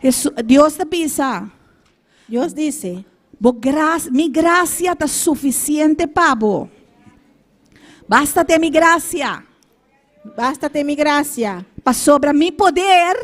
S8: Hesu- Dios ta bisa,
S6: Dios dice,
S8: bo gra-, mi grasia ta sufisiente pa bo. Bástate mi grasia.
S6: Bástate mi gracia.
S8: Pasobra mi poder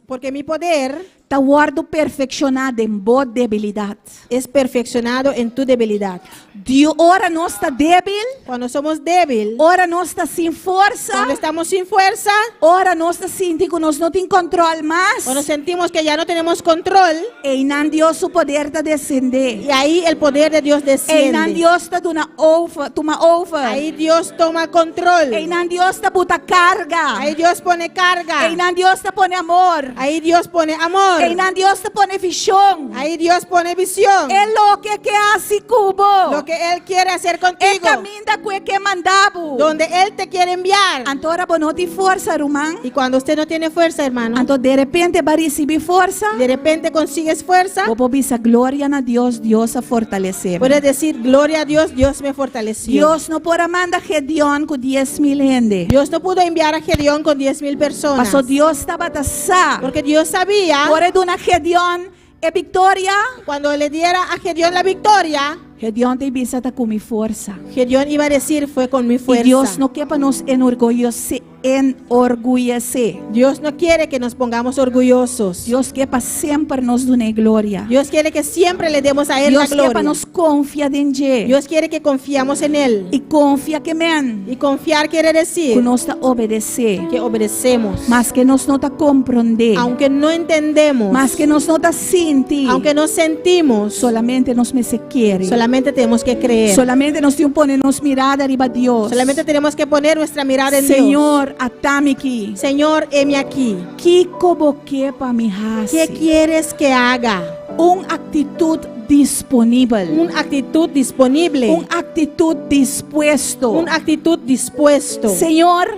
S6: Porque mi poder
S8: ta wòrdu perfekshoná den bo debilidat.
S6: es perfeccionado en tu debilidad.
S8: Dio, ora nos ta débil,
S6: Cuando somos débil,
S8: ora nos ta sin forsa,
S6: cuando estamos sin fuerza,
S8: ora nos ta sinti ku nos no tin kòntròl mas,
S6: cuando sentimos que ya no tenemos control,
S8: einan Dios su poder ta desendé.
S6: y ahí el poder de Dios
S8: Einan
S6: desciende.
S8: Dios ta duna over, tuma over.
S6: Ahí Dios toma control.
S8: Einan Dios ta buta karga.
S6: Ahí Dios pone carga.
S8: Einan Dios ta pone amor.
S6: Ahí Dios pone amor.
S8: Einan Dios ta pone vishon.
S6: Ahí Dios pone visión.
S8: E loke E ke hasi ku bo.
S6: Lo que Él quiere hacer
S8: E
S6: contigo.
S8: kaminda ku E ke manda bo.
S6: Donde Él te quiere enviar.
S8: Anto ora bo no tin forsa, ruman.
S6: Y cuando usted no tiene fuerza, hermano,
S8: Anto de repente bo a risibí forsa.
S6: de repente consigues fuerza,
S8: Bo por bisa gloria na Dios, Dios a fortalesé.
S6: puedes decir, gloria a Dios, Dios me fortaleció.
S8: Dios no por a manda Gedeon ku 10.000 hende.
S6: Dios no pudo enviar a Gedeón con 10 mil personas.
S8: Pasó Dios tabata sa.
S6: Porque Dios sabía,
S8: Ora e duna Gedeon e viktoria.
S6: cuando le diera a Gedeón la victoria,
S8: Gedeon ta bisa ta ku mi forsa.
S6: Gedeón iba a decir, fue con mi
S8: I
S6: fuerza.
S8: Dios no ke pa nos enorguyesé, enorguyesé.
S6: Dios no quiere que nos pongamos orgullosos.
S8: Dios ke pa semper nos dun'é gloria.
S6: Dios quiere que siempre le demos a Él
S8: Dios
S6: la
S8: ke pa
S6: gloria.
S8: nos konfia den dje.
S6: Dios quiere que confiamos en Él.
S8: I konfia ke men
S6: Y confiar quiere
S8: ku
S6: decir
S8: nos ta obedesé.
S6: que obedecemos.
S8: Maske nos no ta komprondé.
S6: Aunque no entendemos,
S8: Maske nos no ta sinti.
S6: aunque no sentimos,
S8: Solamente nos mester kere.
S6: solamente tenemos que creer.
S8: Solamente nos tin ku pone nos mirada riba Dios.
S6: Solamente tenemos que poner nuestra mirada en Dios.
S8: Señor, ata mi aki.
S6: Señor, heme aquí.
S8: Kiko bo ke pa mi hasi?
S6: ¿Qué quieres que haga?
S8: Un aktitut disponibel.
S6: Una actitud disponible.
S8: Un aktitut dispuesto.
S6: Una actitud dispuesto.
S8: Señor,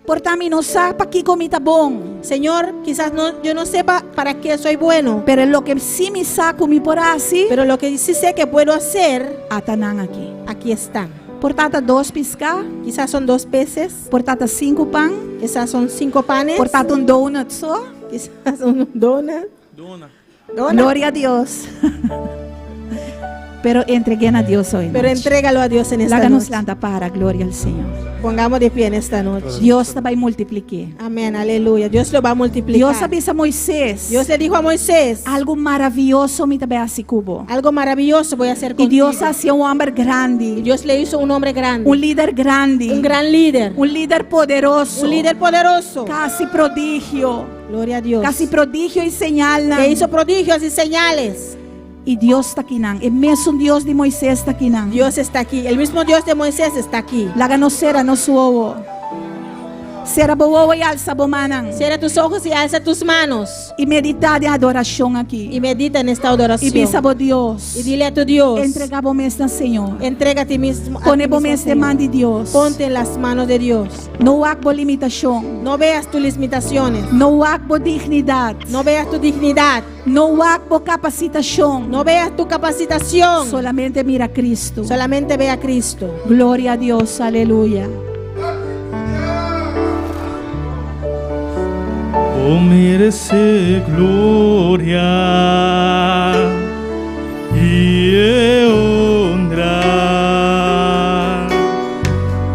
S8: por ta mi no sa pa kiko mi ta bon.
S6: Señor, quizás no, yo no sepa para qué soy bueno,
S8: Pero loke sí mi sa ku mi por hasi,
S6: pero lo que sí sé que puedo hacer,
S8: ata nan aki.
S6: aquí están.
S8: Por ta ta dos piská,
S6: Quizás son dos peces,
S8: por ta ta sinku pan,
S6: quizás son cinco panes,
S8: por ta ta un donut so.
S6: quizás un donut.
S7: Duna.
S8: Gloria na Dios. Pero entreg'é na Dios awe.
S6: Pero entrégalo a Dios en esta
S8: Laga nos
S6: noche.
S8: lanta para, gloria al Señor.
S6: Pongamos de pie en esta noche.
S8: Dios ta bai multipliká.
S6: Amén, aleluya. Dios lo va a multiplicar.
S8: Dios a bisa Moisés.
S6: Dios le dijo a Moisés,
S8: Algu maravioso mi ta bai hasi ku bo.
S6: algo maravilloso voy a hacer
S8: I
S6: contigo.
S8: Dios a hasié un hòmber
S6: Y
S8: grandi,
S6: Dios le hizo un hombre grande,
S8: un lider grandi,
S6: un gran líder,
S8: un lider poderoso,
S6: un líder poderoso.
S8: ku a hasi prodigio,
S6: Gloria a Dios.
S8: ku a hasi prodigio i señal.
S6: Que hizo prodigios y señales.
S8: I Dios ta akinan. E mesun Dios di Moisés ta akinan.
S6: Dios está aquí. El mismo Dios de Moisés está aquí.
S8: Laga nos sera nos wowo. Sera bo wowo i alsa bo mannan.
S6: Cierra tus ojos y alza tus manos.
S8: I meditá den adorashon aki.
S6: Y medita en esta
S8: I
S6: adoración.
S8: bisa bo Dios.
S6: Y dile a tu Dios.
S8: Entregá bo mes na Señor.
S6: Entrega a ti mismo. a
S8: Pone
S6: ti
S8: bo
S6: mismo,
S8: mes den
S6: Señor.
S8: man di Dios.
S6: Ponte en las manos de Dios.
S8: No wak bo limitashon.
S6: No veas tus limitaciones.
S8: No wak bo dignidat.
S6: No veas tu dignidad.
S8: No wak bo kapasitashon.
S6: No veas tu capacitación.
S8: Solamente mira Kristu.
S6: Solamente ve a Cristo.
S8: Gloria na Dios. Aleluya.
S9: Bo meresé gloria i honra.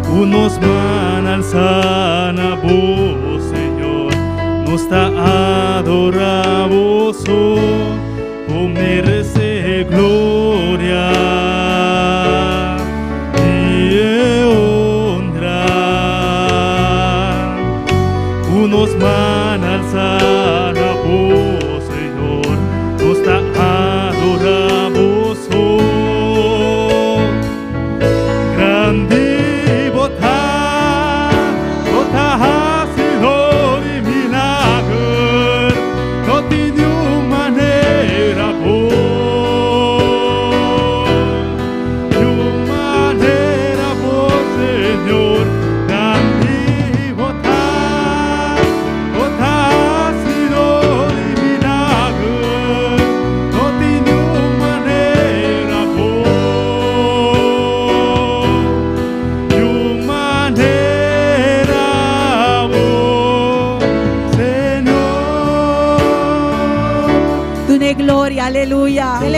S9: Ku nos man alsá na bo, Señor, nos ta adorá Bo. Bo meresé gloria i honra. Ku nos man alsá na bo, Señor, nos ta adorá Bo. Grandi bo ta, bo ta hasidó di milager, no tin un manera.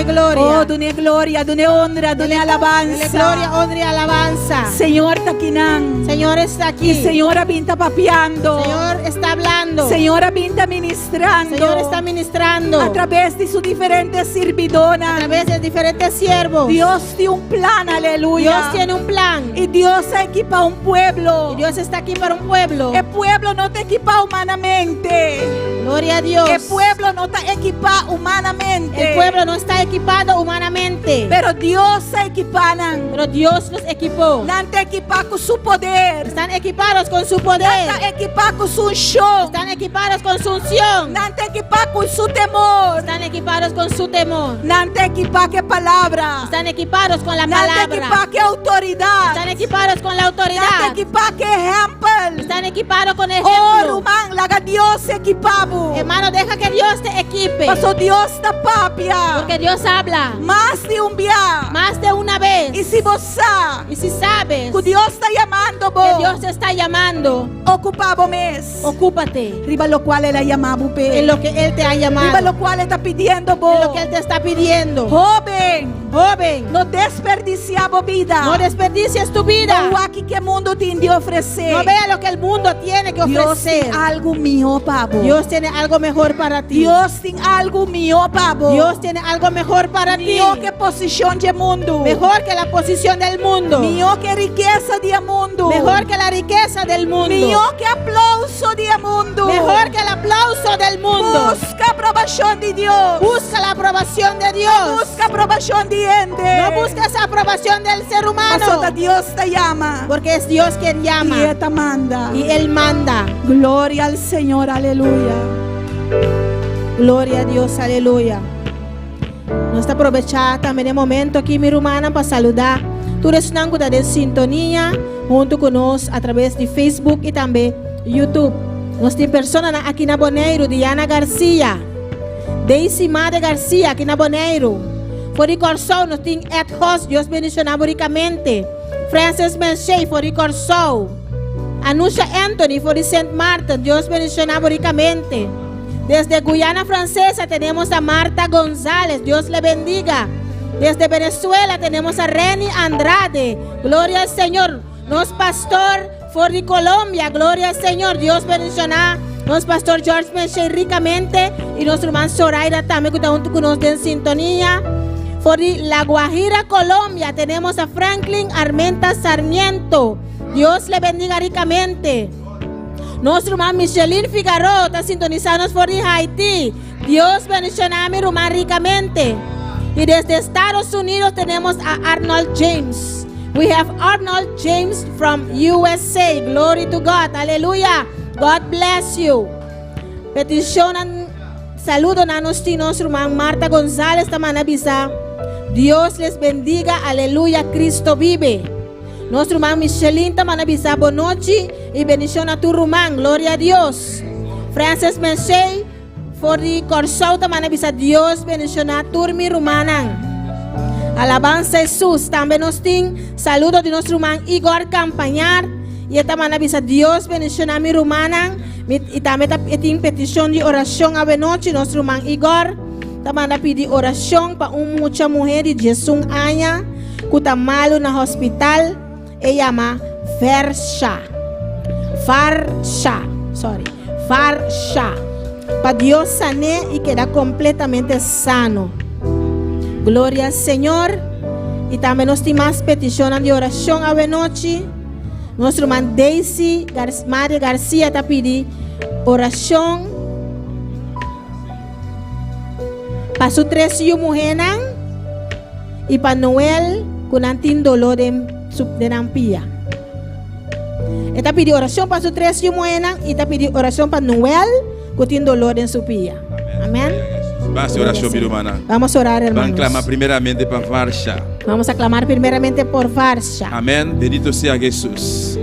S6: gloria.
S8: Oh, dun'é gloria, dun'é honra, dun'é alabansa.
S6: Dele gloria, honra y alabanza.
S8: Señor ta akinan.
S6: Señor está aquí.
S8: I Señor a bin ta papiando.
S6: Señor está hablando.
S8: Señor a bin ta ministrando.
S6: Señor está ministrando.
S8: A traves di su diferente sirbidónan.
S6: A través de diferentes siervos.
S8: Dios tin un plan, aleluya.
S6: Dios tiene un plan.
S8: I Dios a ekipá un pueblo.
S6: Y Dios está aquí para un pueblo.
S8: E pueblo no ta ekipá humanamente.
S6: Gloria a Dios.
S8: E pueblo no ta ekipá humanamente.
S6: El pueblo no está equipado humanamente.
S8: Pero Dios a ekipá nan.
S6: Pero Dios los equipó.
S8: Nan ta ekipá ku su poder.
S6: Están equipados con su poder.
S8: Nan ta ekipá ku su unshon.
S6: Están equipados con su unción.
S8: Nan ta ekipá ku su temor.
S6: Están equipados con su temor.
S8: Nan ta ekipá ku e palabra.
S6: Están equipados con la
S8: Nan ta
S6: palabra.
S8: ekipá ku outoridat.
S6: Están equipados con la
S8: Nan ta
S6: autoridad.
S8: ekipá ku ehèmpel.
S6: Están equipados con
S8: Oh,
S6: ejemplo.
S8: ruman, laga Dios ekipá bo.
S6: Hermano, deja que Dios te equipe.
S8: Paso Dios ta papia.
S6: Porque Dios habla.
S8: Mas di un bia.
S6: Más de una vez.
S8: I si bo sa.
S6: Y si sabes
S8: Ku Dios ta yamando bo.
S6: que Dios te está llamando,
S8: Okupá bo mes.
S6: ocúpate
S8: Riba lokual El a yama bo p'e.
S6: en lo que Él te ha llamado.
S8: Riba lokual E ta pidiendo bo.
S6: En lo que Él te está pidiendo.
S8: Hóben.
S6: Joven,
S8: No desperdisiá bo bida.
S6: no desperdicies tu vida.
S8: No wak kiko mundu tin di ofresé.
S6: No vea lo que el mundo tiene que
S8: Dios
S6: ofrecer.
S8: tin algu mihó pa bo.
S6: Dios tiene algo mejor para ti.
S8: Dios tin algu mihó pa bo.
S6: Dios tiene algo mejor para ti.
S8: Mihó ku posishon di mundu.
S6: Mejor que la posición del mundo.
S8: Mihó ku rikesa di mundu.
S6: Mejor que la riqueza del mundo.
S8: Mihó ku aplouso di mundu.
S6: Mejor que el aplauso del mundo.
S8: Buska aprobashon di Dios.
S6: Busca la aprobación de Dios.
S8: Buska aprobashon di hende.
S6: No busques aprobación del ser humano.
S8: Paso ta Dios ta yama.
S6: Porque es Dios quien llama.
S8: I E ta manda.
S6: Y Él manda.
S8: Gloria al Señor, aleluya.
S6: Gloria a Dios, aleluya. Nos ta aprovechá tambe e momento aki, mi rumannan, pa saludá tur esnan ku ta den sintonia huntu ku nos a traves di Facebook i tambe YouTube. Nos tin personanan aki na Boneiru, Diana Garcia, Daisy Made Garcia aki na Boneiru. For di Kòrsou nos tin Ed Hos, Dios bendishoná bo rikamente. Francis Menshey for di Kòrsou. Anusha Anthony for di Sint Maarten, Dios bendishoná bo rikamente. Desde Guyana Francesa tenemos a Marta González, Dios le bendiga. Desde Venezuela tenemos a Reni Andrade, gloria al Señor. Nos pastor for di Colombia, gloria al Señor. Dios bendishoná nos pastor George Menche rikamente i nos ruman Zoraida tambe ku ta huntu ku nos den sintonia. For di La Guajira, Colombia, tenemos a Franklin Armenta Sarmiento. Dios le bendiga rikamente. Nos ruman Micheline Figaro ta sintonisá nos for di Haití. Dios bendishoná mi ruman rikamente. I desde Estados Unidos tenemos a Arnold James. We have Arnold James from USA. Glory to God. Aleluya. God bless you. Petishonnan saludonan nos tin nos ruman Marta González ta manda bisa. Dios les bendiga. Aleluya. Cristo vive. Nos ruman Micheline ta manda bisa bonochi i bendishon na tur ruman. Gloria a Dios. Frances Menshey for di Kòrsou ta manda bisa Dios bendishoná tur mi rumannan. Alabansa Hesus. Tambe nos tin saludo di nos ruman Igor Campañar i e ta manda bisa Dios bendishoná mi rumannan. Mi i tambe ta e tin petishon di orashon awenochi. Nos ruman Igor ta manda pidi orashon pa un mucha muhé di diesun aña ku ta malu na hospital. E yama Versha. Varsha, sorry. Varsha. Pa Dios san'é i keda kompletamente sano. Gloria al Señor. I tambe nos tin mas petishonnan di orashon awenochi. Nos ruman Daisy Gar Maria Garcia ta pidi orashon pa su tres yu muhénan. I pa Noel ku nan tin doló den su den nan pia. E ta pidi orashon pa su tres yu muhénan i ta pidi orashon pa Noel ku tin doló den su pia. Amèn.
S3: Base orashon, mi rumannan.
S6: Vamos orar,
S3: Ban
S6: hermanos.
S3: klama primeramente pa Varsha.
S6: Vamos a clamar primeramente por Varsha.
S3: Amèn. Bendito sea Hesus.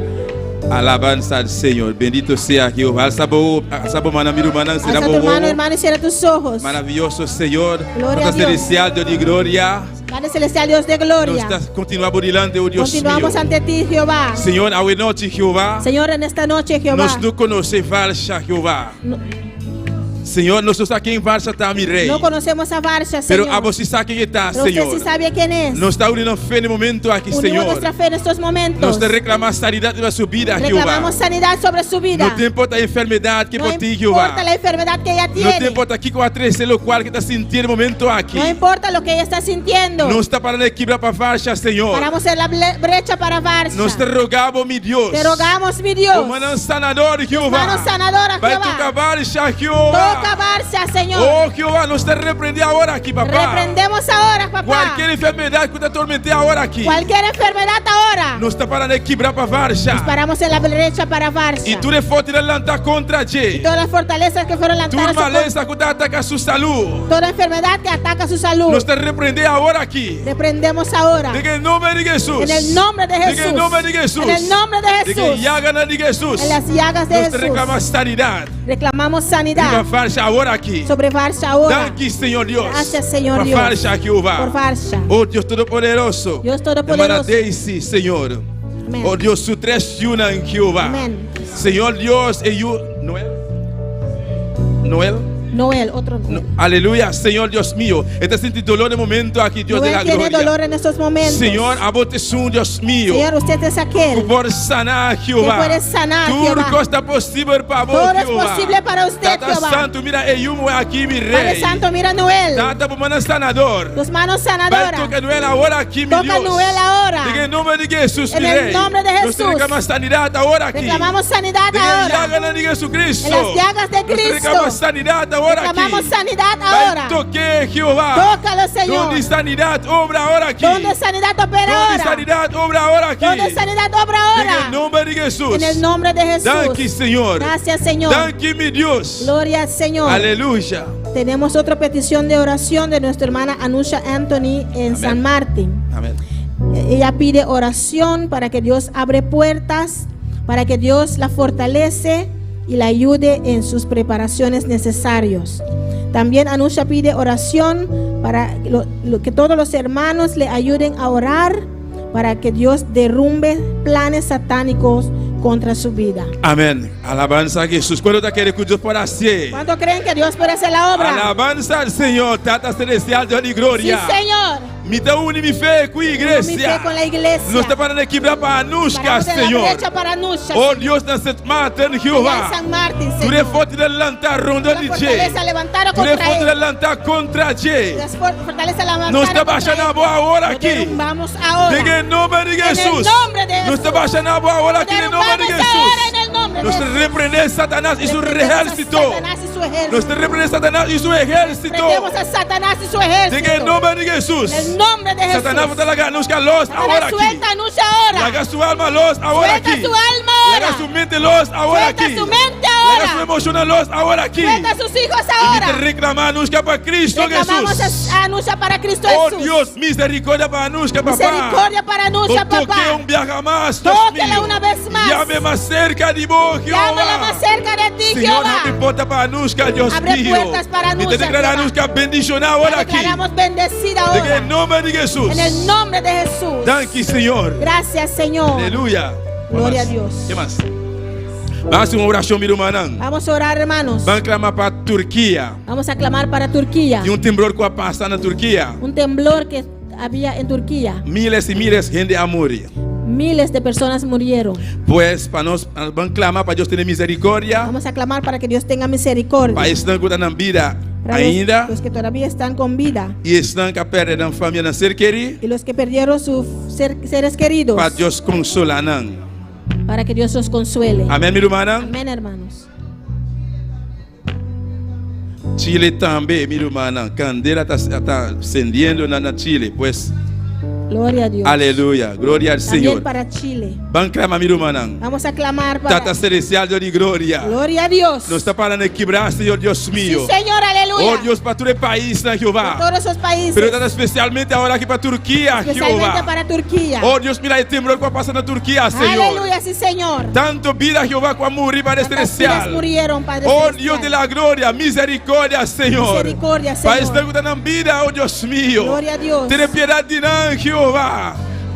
S3: Alabansa al Señor. Bendito sea Jehová. Alsa bo, alsa bo mannan, mi rumannan. Sera
S6: Alza
S3: bo
S6: tu mano,
S3: wowo.
S6: hermano, y cierra tus ojos.
S3: Maraviyoso Señor.
S6: Gloria
S3: Tata
S6: a Dios.
S3: Celestial, Dios di gloria.
S6: Padre Celestial, Dios de gloria.
S3: Nos ta kontinuá bo dilanti, oh Dios mío.
S6: Continuamos ante ti, Jehová.
S3: Señor, awe nochi, Jehová.
S6: Señor, en esta noche, Jehová.
S3: Nos no konosé Varsha, Jehová.
S6: No.
S3: Señor, nos no sa ken Varsha ta, mi Rei.
S6: No conocemos a Varsha,
S3: Pero
S6: Señor.
S3: abo si sa ken e ta,
S6: Pero usted
S3: Señor.
S6: sí sabe quién es.
S3: Nos ta uni nos fe na e momento aki,
S6: Unimos
S3: Señor.
S6: nuestra fe en estos momentos.
S3: Nos ta reklamá sanidat riba su bida, Jehová.
S6: Reclamamos sanidad sobre su vida.
S3: No ta importa e enfermedat ke
S6: No
S3: por tin, Jehová.
S6: importa la enfermedad que ella
S3: No
S6: tiene.
S3: ta importa kiko a trese lokual ke ta sinti na e momento aki.
S6: No importa lo que ella está sintiendo.
S3: Nos ta para na e kibra pa Varsha, Señor.
S6: Paramos en la ble- brecha para Varsha.
S3: Nos ta roga bo, mi Dios.
S6: Te rogamos, mi Dios.
S3: Bo mannan sanador, Jehová.
S6: Mano sanadora,
S3: Bai
S6: Jehová.
S3: toka Varsha, Jehová.
S6: Toca Varsha, Señor.
S3: Oh, Jehová, nos ta reprendé awor aki, papá.
S6: Reprendemos ahora, papá.
S3: Kualkier enfermedat ku ta torment'é awor aki.
S6: Cualquier enfermedad ahora.
S3: Nos ta para na e kibra pa Varsha.
S6: Nos paramos en la brecha para Varsha.
S3: I tur e forti nan lantá kontra dje.
S6: Y todas las fortalezas que fueron
S3: Tur
S6: lanzadas.
S3: malesa ku ta ataká su salú.
S6: Toda enfermedad que ataca su salud.
S3: Nos ta reprendé awor aki.
S6: Reprendemos ahora.
S3: Den e nomber di Hesus.
S6: En el nombre de
S3: Den e
S6: Jesús.
S3: nomber di Hesus.
S6: En el nombre de
S3: Den e
S6: Jesús.
S3: yaganan di Hesus.
S6: En las llagas de
S3: Nos ta
S6: Jesús.
S3: reklamá sanidat.
S6: Reclamamos
S3: Riba
S6: sanidad
S3: Varsha awor aki.
S6: sobre Varsha ahora.
S3: Danki, Señor Dios.
S6: Gracias, Señor
S3: Pa
S6: Dios.
S3: Varsha, Jehová.
S6: Por Varsha.
S3: Oh Dios Todopoderoso.
S6: Dios Todopoderoso.
S3: Hermana Daisy, Señor.
S6: Amén.
S3: Oh Dios, su tres yunan, Jehová.
S6: Amén.
S3: Señor Dios, e yu, Noel. Noel.
S6: Noel, otro Noel.
S3: Aleluya, Señor Dios mío. E ta sinti doló na e momento aki, Dios de
S6: Noel
S3: la
S6: tiene
S3: gloria.
S6: dolor en estos momentos.
S3: Señor, abo t'esun, Dios mío.
S6: Señor, usted es aquel
S3: Ku por sana, Jehová.
S6: Que puede sanar,
S3: Tur
S6: Jehová.
S3: kos ta posibel pa bo,
S6: Todo es
S3: Jehová.
S6: posible para usted,
S3: Tata
S6: Jehová.
S3: Santu, mira e yu aki, mi
S6: Padre
S3: Rei.
S6: Santo, mira a Noel.
S3: Tata, bo mannan sanador.
S6: Tus manos
S3: Bai
S6: sanadoras.
S3: toka Noel awor aki, mi
S6: Toca
S3: Dios.
S6: Noel ahora.
S3: Den nomber di Hesus,
S6: En
S3: mi
S6: el
S3: Rei.
S6: nombre de
S3: Nos
S6: Jesús.
S3: reklamá sanidat awor aki.
S6: Reclamamos sanidad
S3: Den
S6: ahora.
S3: yaganan di Jesucristo.
S6: En las llagas de
S3: Nos
S6: Cristo.
S3: reklamá sanidat awor aki.
S6: Reclamamos sanidad
S3: Bai
S6: ahora.
S3: tok'é, Jehová.
S6: Tócalo, Señor.
S3: Donde sanidad obra ahora aquí.
S6: Donde sanidad opera
S3: Donde
S6: ahora.
S3: sanidad obra ahora aquí.
S6: Donde sanidad obra
S3: En
S6: ahora.
S3: el nombre de Jesús.
S6: En el nombre de Jesús.
S3: Danki, Señor.
S6: Gracias, Señor.
S3: Danki, mi Dios.
S6: Gloria al Señor.
S3: Aleluya.
S6: Tenemos otra petición de oración de nuestra hermana Anusha Anthony en San Martín.
S3: Amén.
S6: Ella pide oración para que Dios abre puertas, para que Dios la fortalece y la ayude en sus preparaciones necesarias. También Anusha pide oración para lo- lo- que todos los hermanos le ayuden a orar para que Dios derrumbe planes satánicos contra su vida.
S3: Amén. Alabansa na Hesus. Kuantu ta kere ku Dios por hasi?
S6: ¿Cuánto creen que Dios puede hacer la obra?
S3: Alabansa na Señor, Tata Selestial, Dios di
S6: Sí,
S3: gloria.
S6: Señor.
S3: Mi ta uni mi fe ku
S6: Mi
S3: iglesia.
S6: fe con la iglesia.
S3: Nos ta para kibra pa Anushka,
S6: Paramos en la
S3: Señor.
S6: brecha para Anusha.
S3: Oh Dios, na Sint Maarten,
S6: Allá
S3: Jehová.
S6: en San Martín,
S3: Tur e
S6: Señor.
S3: fortinan lantá rònt
S6: La
S3: di dje.
S6: fortaleza levantaron
S3: Tur e
S6: contra
S3: fortinan
S6: él.
S3: lantá kontra dje.
S6: Las for- fortaleza levantaron
S3: Nos ta
S6: contra
S3: bashando
S6: él.
S3: bo awor
S6: Lo
S3: aki.
S6: derrumbamos ahora.
S3: Den nomber di
S6: En el
S3: Hesus.
S6: nombre de
S3: Nos
S6: Jesús.
S3: ta bashando bo awor aki den nomber di
S6: Derrumbamos ahora
S3: Hesus.
S6: en el nombre de
S3: Nos
S6: Jesús.
S3: reprende Satanás y su
S6: Reprendemos a
S3: ejército.
S6: Satanás y su ejército.
S3: Nos reprende Satanás y su ejército.
S6: Reprendemos a Satanás y su ejército.
S3: Den nomber di Hesus.
S6: En el nombre de Jesús.
S3: Satanás ta laga Anushka los
S6: Satanás
S3: awor aki.
S6: suelta a Anusha ahora.
S3: Laga su alma los awor
S6: Suelta
S3: aki.
S6: su alma ahora.
S3: Laga su mente los awor
S6: Suelta
S3: aki.
S6: su mente
S3: Laga
S6: ahora.
S3: su emoshon los awor aki.
S6: Suelta a sus hijos
S3: I mi
S6: ahora.
S3: ta reklamá Anushka pa Cristo
S6: Reclamamos
S3: Hesus.
S6: a Anusha para Cristo
S3: Oh
S6: Jesús.
S3: Dios, miserikòrdia pa Anushka, papá.
S6: Misericordia para Anusha,
S3: Toqué
S6: papá.
S3: un biaha mas, Dios
S6: Tóquela
S3: mío.
S6: una vez más.
S3: Yam'é mas serka di bo, Jehová.
S6: Llámala más cerca de ti,
S3: Señor,
S6: Jehová.
S3: habri porta pa Anushka, Dios
S6: Abre
S3: mío.
S6: puertas para
S3: I ta
S6: Anushka,
S3: deklará
S6: Jehová.
S3: Anushka bendishoná awor
S6: La
S3: aki.
S6: declaramos bendecida
S3: Den
S6: ahora.
S3: nomber di Hesus.
S6: En el nombre de Jesús.
S3: Danki, Señor.
S6: Gracias, Señor.
S3: Aleluya.
S6: Gloria a Dios.
S3: Ki mas? Ban hasi un orashon, mi rumannan.
S6: Vamos a orar, hermanos.
S3: Ban klama pa Turkia.
S6: Vamos a clamar para Turquía.
S3: Tin un temblor ku a pasa na Turkia.
S6: Un temblor que había en Turquía.
S3: Míles i míles di hende a muri.
S6: Miles de personas murieron.
S3: Pues, pa nos, ban klama pa Dios tene miserikòrdia.
S6: Vamos a clamar para que Dios tenga misericordia.
S3: Pa esnan ku ta na bida
S6: Para los,
S3: ainda.
S6: los que todavía están con vida
S3: I esnan ku a pèrdè nan famia nan ser kerí.
S6: y los que perdieron sus ser- seres queridos.
S3: Pa Dios konsolá nan.
S6: Para que Dios los consuele.
S3: Amèn, mi ruman.
S6: Amén, hermanos.
S3: Chile tambe, mi ruman. Kandela ta ta sendiendo na, na Chile. Pues,
S6: Gloria a Dios.
S3: aleluya. Gloria al
S6: También
S3: Señor.
S6: para Chile.
S3: Ban klama, mi rumannan.
S6: Vamos a clamar para.
S3: Tata Selestial, Dios di gloria.
S6: Gloria a Dios.
S3: Nos ta para kibra, Señor Dios mío.
S6: Sí, Señor, aleluya.
S3: Oh Dios, pa tur pais, Jehová.
S6: Todos esos países.
S3: Pero tata, espesialmente awor aki pa Turkia,
S6: especialmente
S3: Jehová.
S6: para Turquía.
S3: Oh Dios, mira e temblor ku a pasa na Turkia, Señor.
S6: Aleluya, sí, Señor.
S3: Tantu bida, Jehová, ku a muri, Padre
S6: Tantas vidas
S3: Selestial.
S6: murieron, Padre
S3: Oh
S6: Celestial.
S3: Dios de la gloria, miserikòrdia, Señor.
S6: Misericordia,
S3: Pa
S6: Señor.
S3: esnan ku ta na bida, oh Dios mío.
S6: Gloria a Dios.
S3: Tene piedat di nan, Jehová.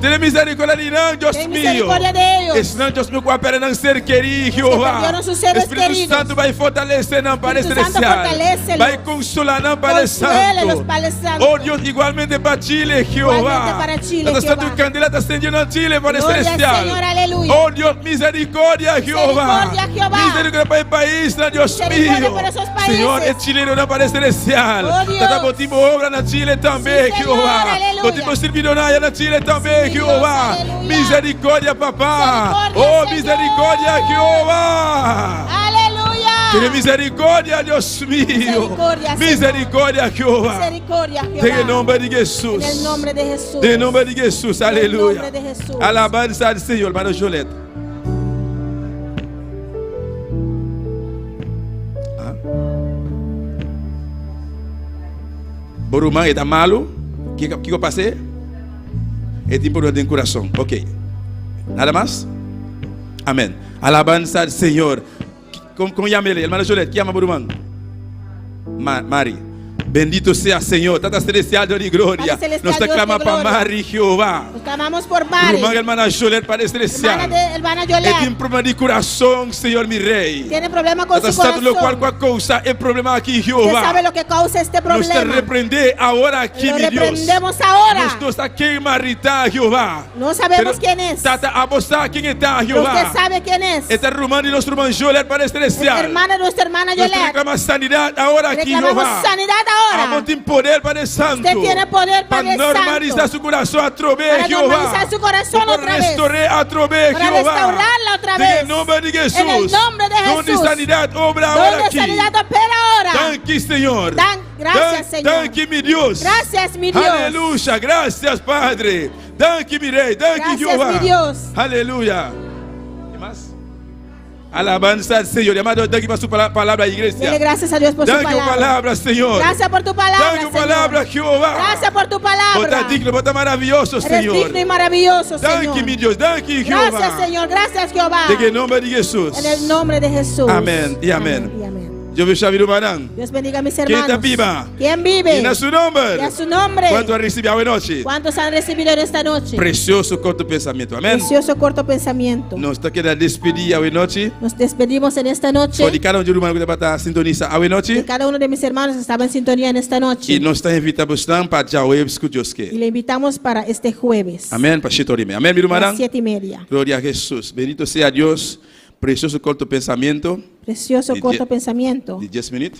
S3: Tene misericordia di nan, Dios
S6: Ten
S3: mío.
S6: misericordia de ellos.
S3: Esnan, Dios mío, ku a pèrdè nan ser kerí, Jehová.
S6: perdieron sus seres
S3: Espíritu
S6: queridos.
S3: Santo bai fortalesé nan, Padre
S6: Espíritu Santo,
S3: Celestial.
S6: fortalécelos.
S3: Bai konsolá nan, Padre
S6: Consuélelos,
S3: Santo.
S6: Padre Santo.
S3: Oh Dios, igualmente pa Chile, Jehová.
S6: Igualmente para Chile,
S3: Tata Santo,
S6: Jehová.
S3: candela ta sendiendo na Chile, Padre
S6: Gloria al
S3: Celestial.
S6: Señor, aleluya.
S3: Oh Dios, misericordia, Jehová.
S6: Misericordia, Jehová.
S3: Misericordia pa e paisnan, Dios
S6: Misericordia
S3: mío.
S6: para esos países.
S3: Señor, e chilenonan, Padre Celestial.
S6: Oh, Dios.
S3: Tata, bo tin bo obra na Chile tambe,
S6: Sí, Señor,
S3: Jehová.
S6: aleluya.
S3: Bo tin bo sirbidónan aya na Chile tambe,
S6: Sí, Dios,
S3: Jehová.
S6: aleluya.
S3: Misericordia, papá.
S6: Misericordia,
S3: Oh,
S6: Señor.
S3: misericordia, Jehová.
S6: Aleluya.
S3: Tiene misericordia, Dios mío.
S6: Misericordia, Señor.
S3: Misericordia, Jehová.
S6: Misericordia, Jehová.
S3: En el nombre de Jesús.
S6: En el nombre de Jesús.
S3: En el nombre de Jesús.
S6: En el
S3: Aleluya.
S6: nombre de Jesús.
S3: Alabanza al Señor, hermano Jolet. Ah. Bo ruman ta malu. Kiko kiko a pasa? E tin problema di kurason. Ok. Nada mas? Amèn. Alabanza al Señor. Kon kon yama e? Hermano Jolet, ki yama bo ruman? Ma Mari. Bendito sea Señor. Tata Celestial, Dios di gloria.
S6: Padre Celestial,
S3: Nos ta
S6: Dios de
S3: klama pa
S6: gloria.
S3: Mari, Jehová.
S6: Nos clamamos por Mari.
S3: Ruman hermana Jolet, Padre Celestial.
S6: Hermana, de, hermana
S3: E tin
S6: Jolet.
S3: problema di kurason, Señor mi Rei.
S6: Tiene problema con
S3: Tata
S6: su
S3: Santo, lokual
S6: corazón.
S3: ku a kousa e problema aki,
S6: Usted
S3: Jehová.
S6: sabe lo que causa este
S3: Nos ta
S6: problema.
S3: reprendé awor aki,
S6: Lo
S3: mi Dios.
S6: reprendemos ahora.
S3: Nos no sa ken Mari ta, Jehová.
S6: No sabemos
S3: Pero,
S6: quién es.
S3: Tata, abo sa ken e ta, Jehová.
S6: Usted sabe quién es.
S3: E ta ruman di nos ruman Jolet, Padre Celestial.
S6: Hermana de nuestra hermana
S3: Nos
S6: Jolet.
S3: reklamá sanidat awor aki,
S6: Reclamamos
S3: Jehová.
S6: sanidad ahora.
S3: Abo tin poder, Padre Santo.
S6: Usted tiene poder,
S3: Para
S6: Padre
S3: normalizar
S6: Santo.
S3: su corazón atrobe,
S6: Para
S3: Jehová.
S6: normalizar su corazón
S3: Para
S6: otra vez.
S3: restaurar atrobe,
S6: Para
S3: Jehová.
S6: restaurarla otra
S3: En
S6: vez.
S3: el nombre de Jesús.
S6: En el nombre de
S3: Don de
S6: Jesús.
S3: sanidad, obra ahora
S6: Don de
S3: aquí.
S6: sanidad opera ahora.
S3: Danki, Señor.
S6: Dan- gracias, Señor.
S3: Danki, mi Dios.
S6: Gracias, mi Dios.
S3: Aleluya. Gracias, Padre. Danki, mi Rei. Danki,
S6: Gracias,
S3: Jehová.
S6: mi Dios.
S3: Aleluya. ¿Qué más? Alabanza al Señor. Amado, danki pa su palabra, iglesia.
S6: Dele gracias a Dios por su
S3: Danki
S6: palabra.
S3: palabra, Señor.
S6: Gracias por tu palabra,
S3: Danki
S6: Señor.
S3: palabra, Jehová.
S6: Gracias por tu palabra.
S3: Bo ta digno, bo ta maravioso,
S6: Eres
S3: Señor.
S6: digno y maravilloso,
S3: Danki,
S6: Señor.
S3: mi Dios. Danki, Jehová.
S6: Gracias, Señor. Gracias, Jehová.
S3: Den nòmber di Jesús.
S6: En el nombre de Jesús.
S3: Amèn i amèn.
S6: Y amén.
S3: Dios bendishoná mi rumannan.
S6: Dios bendiga a mis
S3: Ken
S6: hermanos.
S3: ta biba?
S6: ¿Quién vive?
S3: I na su nòmber.
S6: Y a su nombre.
S3: Kuantu a risibí awe nochi?
S6: ¿Cuántos han recibido en esta noche?
S3: Presioso korto pensamentu. Amèn.
S6: Precioso corto pensamiento.
S3: Nos ta keda despedí awe nochi.
S6: Nos despedimos en esta noche.
S3: For di kada un di ruman ku tabata sintonisá awe nochi.
S6: De cada uno de mis hermanos que estaba en sintonía en esta noche.
S3: I nos ta invitá boso pa djaweps ku Dios
S6: Y
S3: ke.
S6: le invitamos para este jueves.
S3: Amèn. Pa shet'or i mei. Amèn, mi
S6: A
S3: rumannan.
S6: las 7:30.
S3: Gloria a Jesús. Bendito sea Dios. Presioso korto pensamentu.
S6: Precioso
S3: Di
S6: corto pensamiento.
S3: Di 10 minüt.